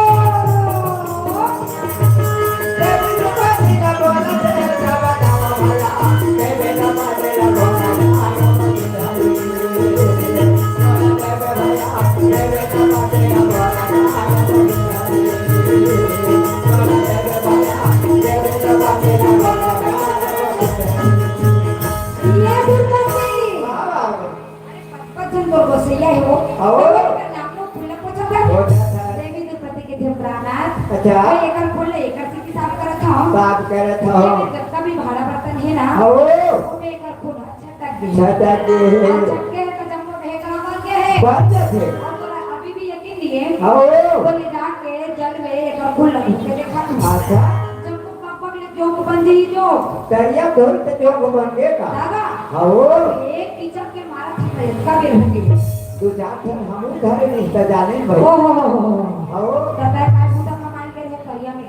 ये दुर्गा जी। वाह, वाह। अरे, पचपन तोर गोसैया हे वो। हाँ। तो ओकर नाम लो फूल पोछा कर। पोछा कर। देवी दुर्पति के थे प्राणनाथ। अच्छा। मैं एकर फूल, एकर से हिसाब करत हूँ। बात करत हूँ। लेकिन जब कभी भाड़ा बर्तन हे ना, हाँ। ओमे एकर फूल छटक दे। छटक दे। हाँ, छटके तो जम्मो ढेकड़ा बन के हे। बन जाथे। और तोला अभी भी यकीन नहीं है। हाँ। वो ले जाके जल में एकर फूल लगा के देखा तू। अच्छा। जम्मो पग पग ले जोंक बन जाई जोंक। तरिया धोई त जोंक बन गे का? दादा। हाँ। एक कीचड़ के मारा था, इतना बेर हो गया। दू चार ठन हमू धरे नहीं त जाने भाई। ओ हो हो हो हो। हाँ। त तै काय बूता कमाई करे है तरिया में?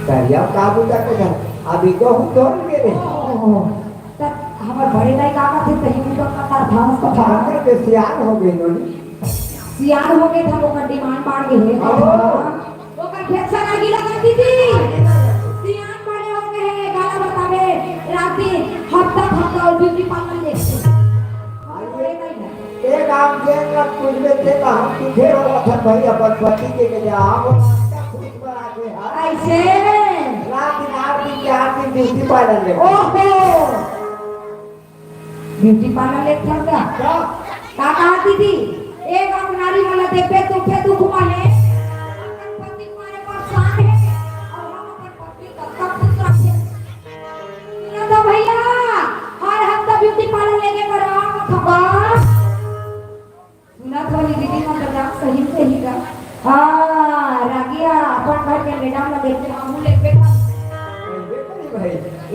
तरिया का बूता के धर? अभी तो हम धोर गे रहे। ओ हो हो हो। त हमर बड़े दाई का करथे, तही बूता करता था, उसको था। हमर के सियान हो गए नोनी। सियान हो गए था, ओकर डिमांड बाढ़ गए है। हाँ। ओकर फेफसा आगी लगा दीदी। सियान बड़े हो गए हैं, गाला बतावे, रात दिन हफ्ता हफ्ता और ब्यूटी पार्लर ले। हमर बड़े दाई ना। एक आम के अंदर कुछ में थे तो हम तुझे हो था भाई, अपन पति के के जा, आप खुश बना के, हाँ। ऐसे। रात दिन आठ दिन के आठ दिन ब्यूटी पार्लर ले। ओहो। ब्यूटी पार्लर ले था का? का? का कहा दीदी? एक आम नारी वाला देखबे तो फिर दुख माने। अपन पति मारे परेशान है और हम अपन पति का सब कुछ रखे। सुना तो भैया, हर हफ्ता ब्यूटी पार्लर लेके करा थका। सुना तो ये दीदी का मजाक सही सही का। हाँ, रागिया अपन घर के मैडम ला देखते हम ले बेटा।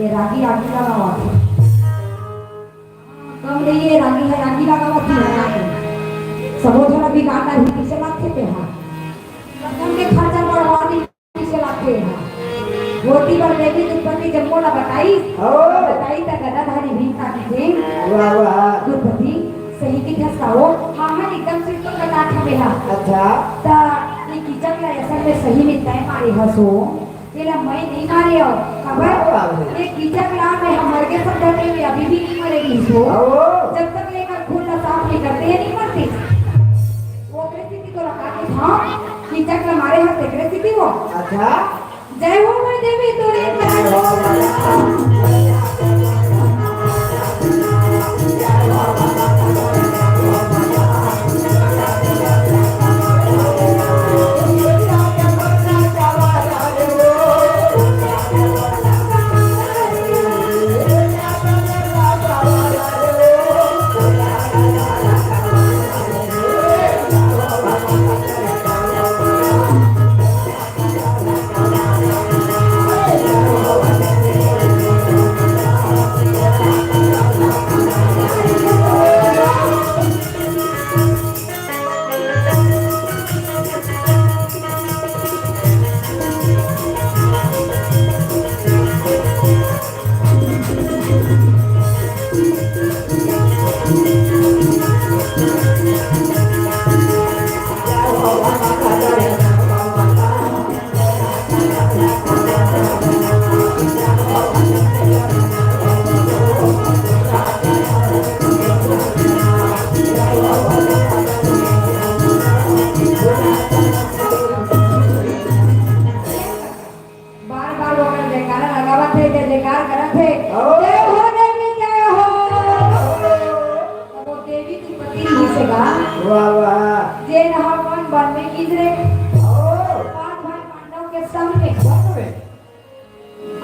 ये रागी आगी लगावा। कम नहीं, ये रागी है, आगी लगावा थी। सबो झन अभी गाना ही पीछे लागथे ते हा। लगन के खर्चा बढ़वा दी। कइसे लागथे एहा? ओती बर देवी दुर्पति जम्मो ला बताई। ओ। बताई त गदाधारी भीम का कथे। वाह, वाह। दुर्पति, सही कथस का हो? हाँ, हाँ, एकदम सही तो बतात हवे हा। अच्छा। त ये कीचक ला असल में सही में तैं मारे हस हो। एला मैं नहीं मारे हो। काबर? वाह, वाह। ये कीचक ला मैं हमर के सब डरे में अभी भी नहीं मरे रही हो। ओ। जब तक ले एकर खून ला साफ नहीं करते, ये नहीं मरते। ओकरे सेती तोला का कथे, हाँ? कीचक ला मारे हस तेकरे सेती वो। अच्छा। जय हो माई देवी तोरे।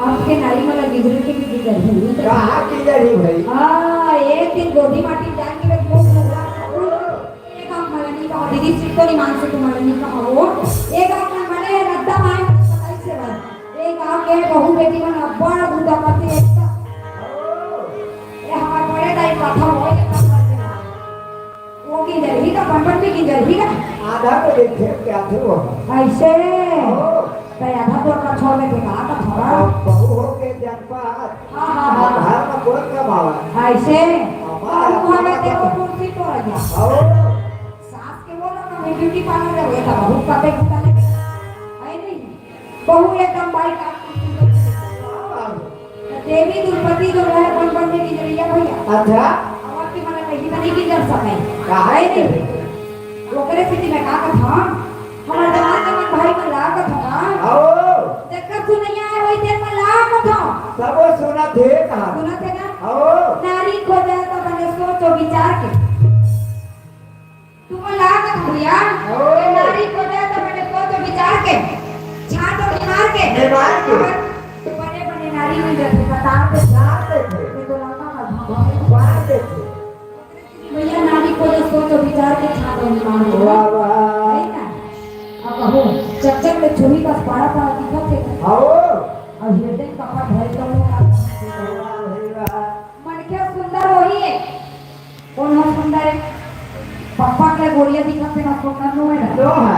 आपके नारी मन ला गिंजरे के भी गिंजरही। कहाँ गिंजरही भाई? हाँ, एक दिन गोभी माटी जान के एक मुंह लगा। एक आंख मला नहीं कहा, दीदी सिर्फ तो नहीं मान से तुम्हारे नहीं कहा वो। एक आंख में मने रद्दा माय बताई से भाई। एक आंख के बहू बेटी मन अब्बड़ गुदा करते एक। ये हमारे बड़े दाई कथा हो, ये कथा करते ना। वो गिंजरही का, बन बन के गिंजरही का। आधा तो देखे क्या थे वो। ऐसे। ओ। तो आधा तो अपना छोड़ में देखा था थोड़ा। अब बहू हो के जनपद। हाँ, हाँ, हाँ। घर में कौन कमावा? ऐसे। हमारा अब वहाँ में अपना देखो तो कुर्सी तो आ गया। ओ। सास के बोलो ना, मैं ब्यूटी पार्लर में गया था, बहुत पते पुता ने। है नहीं? बहू एकदम बाई का। देवी दुर्पति जो रहे, बन बन के गिंजरिया भैया। अच्छा। अब आपके मन कहीं तो नहीं गिंजर सके। काहे है नहीं? नहीं? ओकरे स्थिति में का कथा? हमारे जवान जवान भाई मन ला कथा। आओ। देखकर सुनैया है, वही देर में ला कथा। सबो सुनत हे कहा। सुनत हे ना? आओ। नारी खोजे तो बने सोचो विचार के। तुमन ला कथा भैया, आओ। ये नारी खोजे तो बने सोचो विचार के। छाट और निमार के। निमार के। बने बने नारी मिल जाते, कतार के। छाट देते। ये तो लंका का भगवान। बांट देते। भैया नारी को जो सोच विचार के छाप और निमार हो। वाह, वाह। है ना? अब कहो, चकचक में छुरी बस पारा पारा दिखत हे। आओ। और हृदय कपट भरे तो लोग आप वाह, वाह। मनखे सुंदर वही है। कौन हो सुंदर है? पप्पा के गोरिया दिखत हे ना, सुंदर नो है ना? नो है।